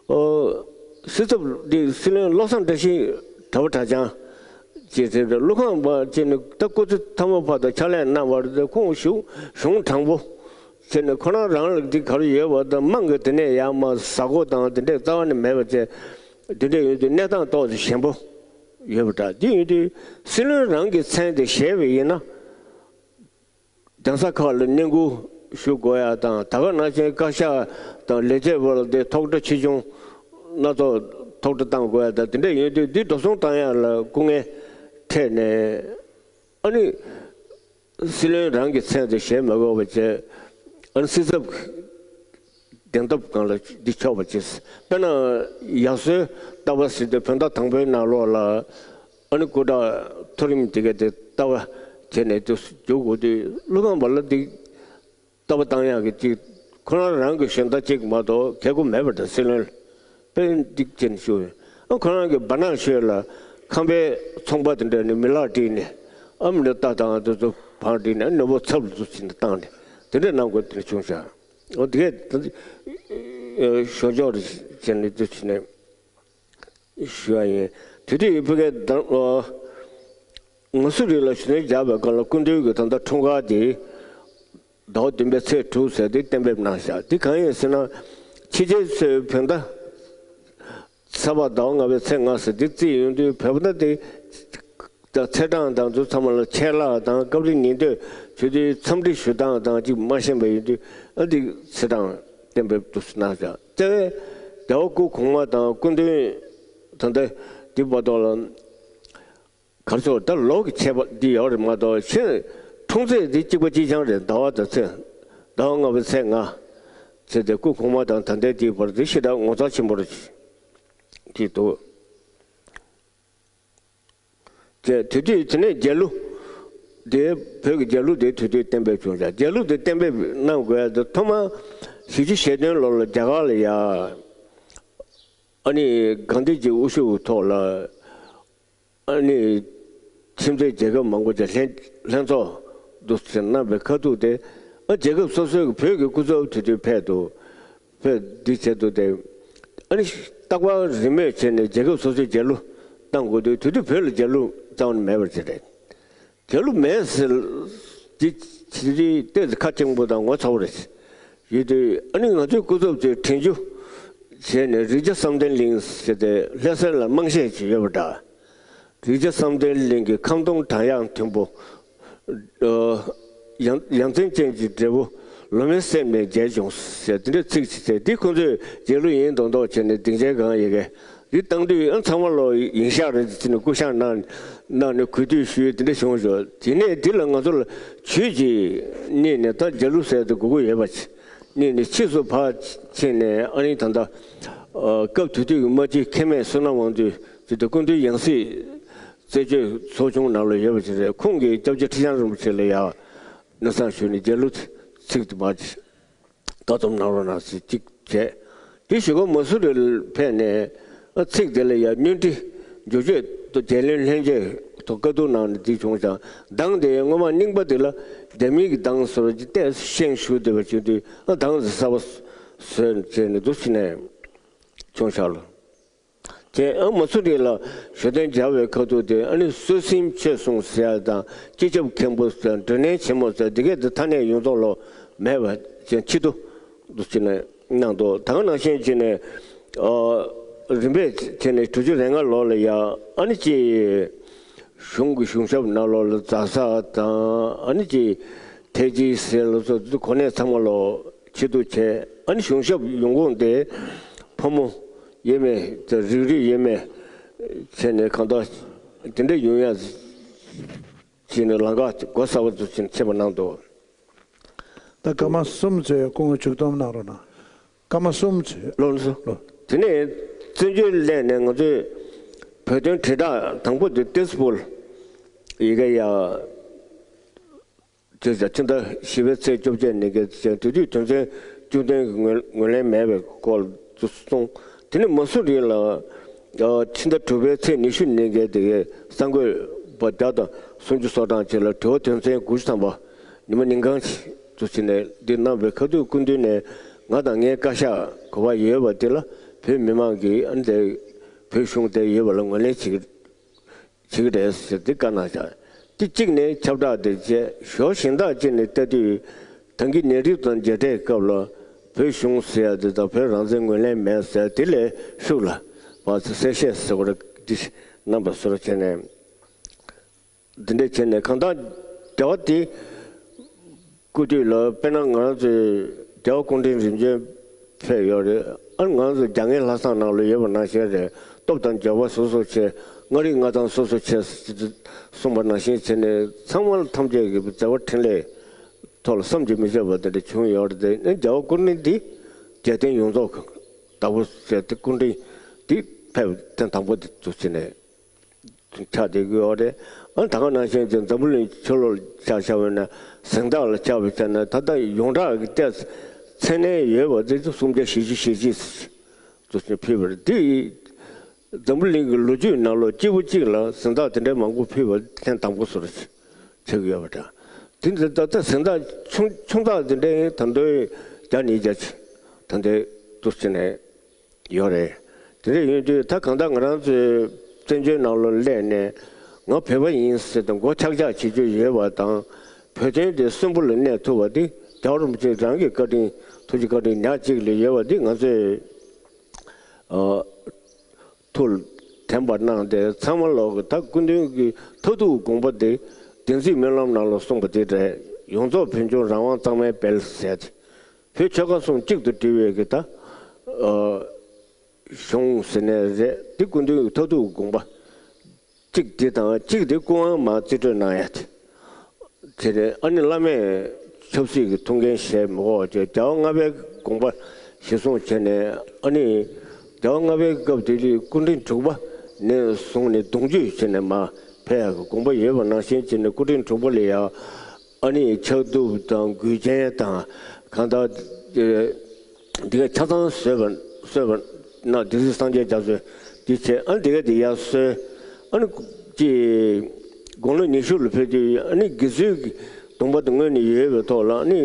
ཨོ། སྲིད་ཚབ་འདི་སྲིད་བློན་བློ་བཟང་བཀྲ་ཤིས་གྲྭ་པ་གྲྭ་རྐྱང་ཅེས་ཟེར་ཏེ། ཀླུ་ཁང་པ་ཅེས་ནི་ད་སྐུ་ཚེ་མཐའ་མ་བར་དུ་ཕྱག་ལས་གནང་བ་རེད་དེ། ཁོང་གཞུང་གཞུང་དྲང་པོ་བྱས་ནས། ཁོ་རང་རང་ལ་འདི་ག་རེ་ཡོད་པ་དང་། དམངས་ཀྱི་དེ་ནས་ཡར་མར་གཟའ་འཁོར་དང་དེ་འདྲས་རྩ་བ་ནས་མེད་པ་བྱས། དེ་འདྲས་ཡོད་དུས་གནས་སྟངས་ཏོག་ཙམ་ཞན་པོ་ཡོད་པ་འདྲ། དེ་ཡིན་དུས་སྲིད་བློན་རང་གི་མཚན་དེ་བཞེས་པ་ཡིན་ན། གདན་ས་ཁག་ལ་བསྙེན་བཀུར་ཞུ་དགོས་ཡ་དང་། ད་ག་ནང་བཞིན་བཀའ་ཤག་དང་ལས་བྱེད་པ་ལ་དེ་ཐོག་ཁྲ་ཆེ་ཆུང་སྣ་ཚོགས་ཐོག་ཁྲ་བཏང་དགོས་ཡ་དང་། དེ་འདྲས་ཡོད་དུས་འདི་འགྲོ་སོང་བཏང་ཡ་ལ་སྐུ་ངལ་འཕྲད་ནས། ཨ་ནི་སྲིད་བློན་རང་གི་མཚན་དེ་བཞེས་མ་དགོས་པ་བྱས། ཨ་ནི་སྲིད་ཚབ་གདན་ཐོབ་སྒང་ལ་འདི་ཆོག་པ་བྱས། དཔེར་ན་ཡར་སོའི་ལྟ་བ་ཟེར་དུས་བོད་ཟླ་དང་པོའི་ནང་ལོགས་ལ། ཨ་ནི་སྐུ་དྲག་མཐོ་རིམ་དེ་ག་དེ་ལྟ་བ་བྱས་ནས་དུ་འཇུག་དགོས་དུས། ཀླུ་ཁང་པ་ལ་འདི་ལྟ་བ་བཏང་ཡག་གི་ཅིག་ཁོ་རང་རང་གི་གཞན་དག་ཅིག་མ་གཏོགས་གལ་དགོས་མེད་པ་འདྲ། སྲིད་བློན་ལ་དཔེ་འདི་བྱས་ནས་ཞུ། ཨ། ཁོ་རང་གི་བར་ན་ཤོད་ལ་ཁང་པའི་ཚོང་པ་དེ་འདྲ་ནས་མི་ལག་བསྒྲིགས་ནས། ཨ་མི་འདྲ་ལྟ་དང་དེ་ཚོ་བང་བསྒྲིགས་ནས། ཨ་ནོར་བུ་ཚབ་ལ་ཚུར་ཕྱིན་ནས་བཏང་ནས་དེ་འདྲ་གནང་དགོས་དེ་འདྲ་བྱུང་ཤག་འོ་དེ་གས་ཞོ་འཇོག་རེ་བྱས་ནས་འདུག་བྱས་ནས་ཞུ་བ་ཡིན། དེ་དུས་ཕ་གིའི་ང་སུ་རིག་ལ་ཞུ་ནས་བརྒྱབ་པའི་སྐབས་ལ་སྐུ་མདུན་གྱིས་ད་ལྟ་འཁྲུངས་སྐར་དེ་ཟླ་བ་བདུན་པའི་ཚེས་དྲུག་ཟེར་དེ་གཏན་འབེབས་གནང་བཞག་དེ་གང་ཡིན་ཟེར་ན། ཕྱི་རྒྱལ་ཚོས་བོད་ཟླ་ས་ཕག་ཟླ་བ་ལྔ་པའི་ཚེས་ལྔ་ཟེར་དེ་བརྩིས་ཡོང་དུས་བོད་ཟླ་དེ་ད་ཚེས་གྲངས་དང་དུ་ཚང་མ་ལ་ཆད་ལྷག་དང་སྐབས་རེ་ཉིན་ཐོས་ཆུ་ཚོད་འཚམས་འདྲི་ཞུ་སྟངས་དང་གཅིག་མ་ཤེས་པ་ཡིན་དུས་ཨ་འདི་ཚེས་གྲངས་གཏན་འབེབས་འདུག་གནང་བཞག་རྩ་བའི་རྒྱལ་བ་སྐུ་གོང་མ་དང་སྐུ་མདུན་ད་ལྟ་འདི་བར་ཐོག་ལ་གར་སོགས་ད་ལོ་གི་ཁྱད་པར་འདི་ཡོད་རེད་མ་གཏོགས་ཕྱིན་འཁྲུངས་ཚེས་འདི་གཅིག་པ་གཅིག་རྐྱང་རེད། ཟླ་བ་དང་ཚེས་ཟླ་བ་ལྔ་པའི་ཚེས་ལྔ་ཚེས་དེ་སྐུ་གོང་མ་དང་ད་ལྟའི་འདིའི་བར་འདི་ཞེ་དྲག་ངོ་མཚར་ཆེན་པོ་རེད་ཅེས་འདུག་ཅེས་དེ་དུས་དེ་ནས་རྒྱལ་གླུ་དེ་བོད་ཀྱི་རྒྱལ་གླུ་དེ་དེ་དུས་གཏན་འབེབས་བྱུང་ཞག་རྒྱལ་གླུ་དེ་གཏན་འབེབས་གནང་དགོས་ཡ་དེ་ཐོག་མར་བཞི་བཅུ་ཞེ་བདུན་ལོ་ལ་རྒྱ་གར་ལ་ཡ་ཨ་ནི་གྷན་དྷི་ཇིའི་དབུ་བཞུགས་ཐོག་ལ་ཨ་ནི་ཁྱིམ་མཚེས་རྒྱལ་ཁབ་མང་པོ་ཅིག་ལྷན་ལྷན་ཚོགས་འདུ་ཟེར་གནང་བའི་ཁ་ཐུག་དེ་ཨ་རྒྱལ་ཁབ་སོ་སོའི་བོད་ཀྱི་སྐུ་ཚབ་དེ་དུས་ཕེབས་འདུག་ཕེབས་འདི་བྱས་འདུག་སྟེ། ཨ་ནི་རྟག་པར་རེས་མོས་བྱས་ནས་རྒྱལ་ཁབ་སོ་སོའི་རྒྱལ་གླུ་བཏང་དགོས་དུས་དེ་དུས་བོད་ལ་རྒྱལ་གླུ་བཏང་ནས་མེད་པར་བྱས་རེད། རྒྱལ་གླུ་མེད་ཟེར་འདི་ཕྱི་རིགས་ཏོག་ཙམ་ཁ་སྐྱེངས་པོ་དང་ངོ་ཚ་བོ་རེད། ཡོད་དུས་ཨ་ནི་ང་ཚོའི་སྐུ་ཚབ་ཚོས་དྲན་རྒྱུ་བྱས་ནས་རི་རྒྱ་བསམ་གཏན་གླིང་ཟེར་ཏེ་ལྷ་ས་ལ་དམངས་གཞས་ཅིག་ཡོད་པ་འདྲ། རི་རྒྱ་བསམ་གཏན་གླིང་གི་ཁམ་སྡོང་བྲག་གཡང་མཐོན་པོ། ཡང་ཡང་མཚན་ཅན་གྱི་འབྲས་བུ་ལོ་མའི་གསེབ་ནས་རྒྱས་བྱུང་ཟེར་དེ་འདྲའི་ཚིག་ཅིག་བྱས་འདི་ཁོང་ཚོས་རྒྱལ་གླུ་ཡིན་མདོག་མདོག་བྱས་ནས་སྡིངས་ཆའི་སྒང་ཡི་གེ་འདི་བཏང་དུས་ཨ་ཚང་མ་ལོ་ཡིན་ཤག་རེད་ཟེར་ནས་སྐུ་བཞེངས་གནང་གནང་ནས་གུས་འདུད་ཞུས་དེ་འདྲ་བྱུང་ཞོག་དེ་ནས་འདི་ལ་ང་ཚོ་ལ་ཇུས་ཀྱིས་བསྣུན་ནས་ད་རྒྱལ་གླུ་ཟེར་དུ་དགོས་ཀྱི་ཡོད་པ་ཅིག་བསྣུན་ནས་ཕྱིས་སུ་ཕར་ཕྱིན་ནས་ཨ་ནི་ད་ལྟ་སྐབས་དེ་དུས་ཀྱི་མ་གཅིག་མཁན་མེད་བསོད་ནམས་དབང་འདུས་ཟེར་དུས་སྐུ་མདུན་ཡང་སྲིད། རྩད་གཅོད་ཚོགས་ཆུང་ནང་ལ་ཡོད་པ་ཞིག་རེད། ཁོང་གིས་སྐྱབས་རྗེ་ཁྲི་བྱང་རིན་པོ་ཆེ་ལ་ཡང་མནོ་བསམ་ཞུས་ནས་རྒྱལ་གླུ་ཚིག་དེ་མར་ལྟ་རྩོམ་གནང་རོགས་གནང་ཟེར་གཅིག་བྱས། དེ་ཞུ་སྒོ་མ་སུ་རི་ལ་ཕེབས་ནས་ཨ་ཚིག་དེ་ལ་ཡང་སྙུན་འདྲི་འགྱུར་བཅོས་དང་རྒྱལ་བློན་ལྷན་རྒྱས་ཐོག་བཀའ་བསྡུར་གནང་ནས་འདི་བྱུང་ཙང་གདངས་དེ་སྔོན་མ་རྙིང་པ་དེ་ལ་རྒྱ་མིའི་གི་གདངས་སོར་གྱི་ཏོག་ཙམ་ཤེས་ཞུ་བསྡད་པ་བྱུང་དུས་ཨ་གདངས་དེ་གསར་པ་བཟོས་བྱས་ནས་འདུག་བྱས་ནས་བྱུང་ཤག་ལ། དེ་ཨ་མ་སུ་རི་ལ་ཞོ་སྟོན་སྦྱར་བའི་ཁ་ཐུག་དེ་ཨ་ནི་སྲོད་སྲིན་ཆོས་སྲུང་ཟེར་ཡ་དང་སྤྱི་ཁྱབ་མཁན་པོ་ཟེར་མགྲོན་གནས་ཆེན་མོ་ཟེར་འདི་གས་དེ་ཐ་སྙད་ཡོངས་རྫོགས་ལོ་མེད་པ་ཅན་ཕྱིར་བསྡུ་འདུག་ཅེ་ནས་གནང་འདུག་ད་ག་ནང་བཞིན་བྱས་ནས་ཨ་རིམ་པས་བྱས་ནས་དྲུག་ཅུ་རེ་ལྔ་ལོ་ལ་ཡ་ཨ་ནི་ཅི་གཞུང་གི་གཞུང་ཞབས་ནང་ལོགས་ལ་རྫ་ས་དང་ཨ་ནི་ཅི་ཐེ་ཇི་ཟེར་ལ་སོགས་དེ་ཚོ་གོ་གནས་ཚང་མ་ལོ་ཕྱིར་བསྡུ་བྱས་ཨ་ནི་གཞུང་ཞབས་ཡོང་ཁུངས་དེ་ཕོ་མོ། ཡས་མས་དང་རིགས་རུས་ཡས་མས་བྱས་ནས་གང་ལྟར་དེ་འདྲ་ཡོང་ཡ་བྱས་ནས་ལམ་ཁ་སྒོ་གསར་པ་ཚོ་བྱས་ནས་ཕྱེ་བ་གནང་འདུག་ད་སྐར་མ་གསུམ་ཚོས་སྐུ་ངོ་མཇུག་སྡོམ་གནང་རོགས་གནང་། སྐར་མ་གསུམ་ཚོས། ལོ་ལོ་སོ། ལོ། དེ་ནས་བཙན་བྱོལ་སླེབས་ནས་ང་ཚོས་བོད་དོན་དྲིལ་བསྒྲགས་དང་པོ་དེ་ཏེ་སི་པུལ་ཡི་གེ་ཡ། དེ་ཕྱི་ཟླ་བཞི་པའི་ཚེས་བཅོ་བརྒྱད་ཉིན་གྱི་དེ་དུས་དོན་ཚན་བཅུ་བདུན་གྱི་ངོས་ངོས་ལེན་མེད་པའི་སྐོར་དུ་གསུངས། དེ་ནི་མ་སུ་རི་ལ་ཕྱི་ཟླ་དྲུག་པའི་ཚེས་ཉི་ཤུ་ཉིན་གྱི་དེ་གའི་གསར་འགོད་པ་བརྒྱ་དང་སུམ་ཅུ་སོ་གྲངས་ཅིག་ལ་དྲི་བ་དོན་ཚན་དགུ་བཅུ་ཐམ་པ་ཉི་མ་ཉིན་གང་དུ་ཕྱིན་ནས་འདི་གནང་བའི་ཁ་ཐུག་སྐུ་མདུན་ནས་ང་དང་ངའི་བཀའ་ཤག་གོ་བ་ཡོད་པ་འདི་ལ་བོད་མི་མང་གིས་ཨ་ནི་དེ་བོད་གཞུང་དེ་ཡོད་པ་ལ་ངོས་ལེན་བྱེད་ཀྱི། བྱེད་ཀྱི་རེད་ཟེར་ཏེ་བཀའ་གནང་བཞག་དེ་གཅིག་ནས་ཁྱབ་བསྒྲགས་དེ་བྱས་ཞོ་གཞན་དག་ཅིག་ནས་ལྟ་དུས་ད་གིན་ནད་རིམས་དང་མཇལ་འཕྲད་སྐབས་ལ་བོད་གཞུང་ཟེར་ཡ་དེ་དང་བོད་རང་བཙན་ངོས་ལེན་མེད་ཟེར་དེ་ལས་ཤུགས་ལ་བ་གསལ་བཤད་ཟེར་བ་རེད་འདི་གནང་པ་སོར་བྱས་ནས་འདི་འདྲ་བྱས་ནས་གང་ལྟར་འབྲེལ་བ་དེ། སྐུ་དུས་ལ་དཔེར་ན་ང་ཚོས་རྒྱལ་བ་སྐུ་ཕྲེང་རིམ་བྱོན་ཕེབས་ཡོད་རེད། ཨ་ང་ཚོ་རྒྱ་ངའི་ལྷ་བསངས་ནང་ལ་ཡོད་པ་ནང་བཞིན་རེད། སྟོབས་དང་འབྱོར་པ་སོ་སོ་ཆེ། མངའ་རིས་མངའ་ཐང་སོ་སོ་ཆེ་གསུངས་པ་ནང་བཞིན་བྱས་ནས་ཚང་མ་ཐམས་ཅད་ཀྱི་བྱ་བ་འཕྲིན་ལས་ཐོག་ལ་བསམ་གྱིས་མི་ཁྱབ་པ་དེ་འདྲ་བྱུང་ཡོད་རེད་དེ་ཨ་རྒྱལ་བ་སྐུ་ཕྲེང་འདི་རྒྱལ་བསྟན་ཡོངས་རྫོགས་ཀྱི་བདག་པོ་བྱས་ཏེ་སྐུ་ཕྲེང་འདི་ཕེབས་ཐེངས་དང་པོ་དེ་ཚོ་བྱས་ནས། ཆགས་བསྡད་ཀྱི་ཡོད་རེད། ཨ་ད་ག་ནང་བཞིན་གྱི་འཛམ་བུ་གླིང་ཕྱི་ལོགས་ལ་ཆ་བཞག་པ་ཡིན་ན་གཟེངས་རྟགས་ལ་ཆ་བཞག་ན་ད་ལྟ་ཡོངས་གྲགས་ཀྱི་ཏོག་ཙམ་མཚན་གནས་ཡོད་པ་དེ་ཚོ་སུམ་བརྒྱ་བཞི་བཅུ་ཞེ་གཅིག་ཙམ་ཞིག་ཕུལ་བ་རེད། འདི་འཛམ་བུ་གླིང་གི་ལོ་རྒྱུས་ནང་ལོགས་སྐྱེས་བུ་གཅིག་ལ་གཟེངས་རྟགས་དེ་འདྲའི་མང་པོ་ཕུལ་བ་ཐེངས་དང་པོ་སོར་ཆགས་ཀྱི་ཡོད་པ་འདྲ། དེ་འདྲ་ད་ལྟ་གཟེངས་རྟགས་ཆུང་ཆུང་རྟགས་དེ་འདྲའི་ད་དུང་ བརྒྱ་ཉིས་བརྒྱ་ཅིག་ད་ལྟའི་འདུག་སེ་ནས་ཡོད་རེད། དེ་འདྲ་ཡིན་དུས་ད་གང་ལྟར་ང་རང་ཚོའི་བཙན་བྱོལ་ནང་ལ་སླེབས་ནས་ང་བོད་པ་ཡིན་ཟེར་ཏེ་མགོ་ཆག་ཆག་བྱེད་རྒྱུ་ཡོད་པ་དང་། བོད་དོན་དེ་གསོན་པོ་ལ་གནས་ཐུབ་པ་དེ་རྒྱལ་བ་རིན་པོ་ཆེ་རང་གི་བཀའ་དྲིན། ཐུགས་རྗེ་བཀའ་དྲིན་ཉག་གཅིག་ལ་ཡོད་པ་དེ་ང་ཚོས་ཨ། ཐུགས་ལ་དྲན་པ་གནང་སྟེ། ཚང་མ་ལོག་གི་ད་སྐུ་མདུན་གྱི་མཐར་ཐུག་དགོངས་པ་དེ་བདེན་ཚིག་སྨོན་ལམ་ནང་ལ་གསུངས་པ་དེ་རེད། ཡོངས་རྫོགས་བོད་ལྗོངས་རང་དབང་གཙང་མའི་དཔལ་ཟེར་ཏེ། བོད་ཆོལ་ཁ་གསུམ་གཅིག་ཏུ་སྒྲིལ་བའི་གི་ད་ཨ་གཞུང་ཟེར་ནའི་རེད། འདི་སྐུ་མདུན་གྱི་མཐར་ཐུག་དགོངས་པ་གཅིག་འདི་དང་། གཅིག་འདི་སྐུ་དབང་མར་རྩིས་སྤྲོད་གནང་ཡ་དེ། དེ་ནས་ཨ་ནི་བླ་མས་ཆབ་སྲིད་ཀྱི་ཐུགས་འགན་བཞེས་མི་དགོས་ཅེས་རྒྱལ་བ་ལྔ་པའི་དགོངས་པ་གཞིར་བཟུང་བྱས་ནས། ཨ་ནི་རྒྱལ་བ་ལྔ་པའི་སྐབས་དེ་དུས་སྐུ་ཕྲེང་དྲུག་པ་ནས་བཟུང་ནས་གདུང་རྒྱུད་བྱས་ནས་མར་ཕེབས་ཡག་གི་དགོངས་པ་ཡོད་པ་ནང་བཞིན་བྱས་ནས། སྐུ་ཕྲེང་དྲུག་པ་ལ་ཡང་ཨ་ནི་ཕྱག་གདུབ་དང་མགུལ་ཆེན་དང་། གང་ལྟར་འདི་ག་ཆ་ཚང་བཟོས་པ་བཟོས་པ་ན། སྡེ་སྲིད་སངས་རྒྱས་རྒྱ་མཚོས་འདི་བྱས། ཨ་ནི་འདི་ག་འདི་ཡར་སོན། ཨ་ནི་ཅི་དགུང་ལོ་ཉི་ཤུ་ལ་ཕེབས་དུས། ཨ་ནི་དགེ་ཚུལ་གྱི་སྡོམ་པ་དེ་སྔོན་ནས་ཡོད་པའི་ཐོག་ལ། ཨ་ནི་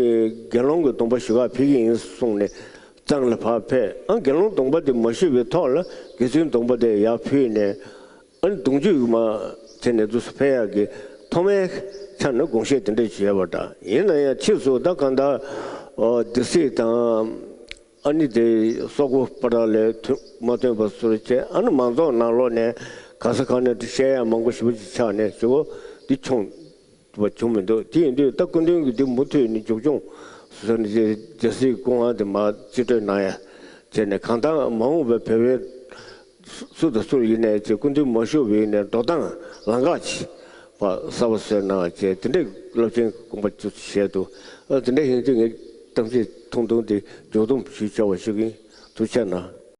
དགེ་སློང་གི་སྡོམ་པ་ཞུ་གར་ཕེབས་ཀྱི་ཡིན་གསུངས་ནས་གཙང་ལ་ཕར་ཕེབས། ཨ་དགེ་སློང་སྡོམ་པ་དེ་མ་ཞུས་པའི་ཐོག་ལ་དགེ་ཚུལ་སྡོམ་པ་དེ་ཡར་ཕུལ་ནས། ཨ་ནི་གདུང་རྒྱུད་མ་བྱས་ནས་འདུག་སེ་ཕེབས་ཡག་གི་ཐོག་མའི་ཆ་ནས་དགོངས་བཞེད་དེ་འདྲ་ཞིག་ཡོད་པ་འདྲ། ཡིན་ན་ཡང་ཕྱིས་སུ་ད་གང་ལྟར་ཨོ་སྡེ་སྲིད་དང་། ཨ་ནི་དེ་སོག་པོ་པ་ར་ལས་ཐོན་མ་ཐོན་པ་སོར་བྱས། ཨ་ནི་མང་ཚོགས་ནང་ལོགས་ནས་ག་ས་ག་ནས་བཤད་ཡ་མང་པོ་ཞེ་པོ་ཅིག་ཆགས་ནས་ཞེ་པོ་འདི་བྱུང་བ་བྱུང་མི་འདུག་དེ་ཡིན་དུས་ད་སྐུ་མདུན་གྱི་འདི་མུ་མཐུད་ནས་མཇུག་སྐྱོང་བཟོས་ནས། རྒྱལ་སྲིད་སྐུ་དབང་དེ་མར་རྩིས་སྤྲོད་གནང་ཡ་བྱས་ནས། གང་ལྟར་མ་འོངས་པའི་བོད་པའི་སུ་དང་སུ་ཡིན་ནའི་ཅིག་སྐུ་མདུན་མ་བཞུགས་པའི་ནས་འགྲོ་སྟངས་ལམ་ཁ་ཅིག་པ་གསར་པ་བཟོས་གནང་བྱས། དེ་འདྲའི་རླབས་ཆེན་དགོངས་པ་ཅིག་བཞེས་འདུག་ཨ་དེ་འདྲ་ཡིན་དུས་ངས་གཏམ་བཤད་ཐུང་ཐུང་དེ་མཇུག་སྡོམ་ཞུས་ཆོག་པ་ཞུ་གི་ཡིན། ཐུགས་རྗེ་གནང་།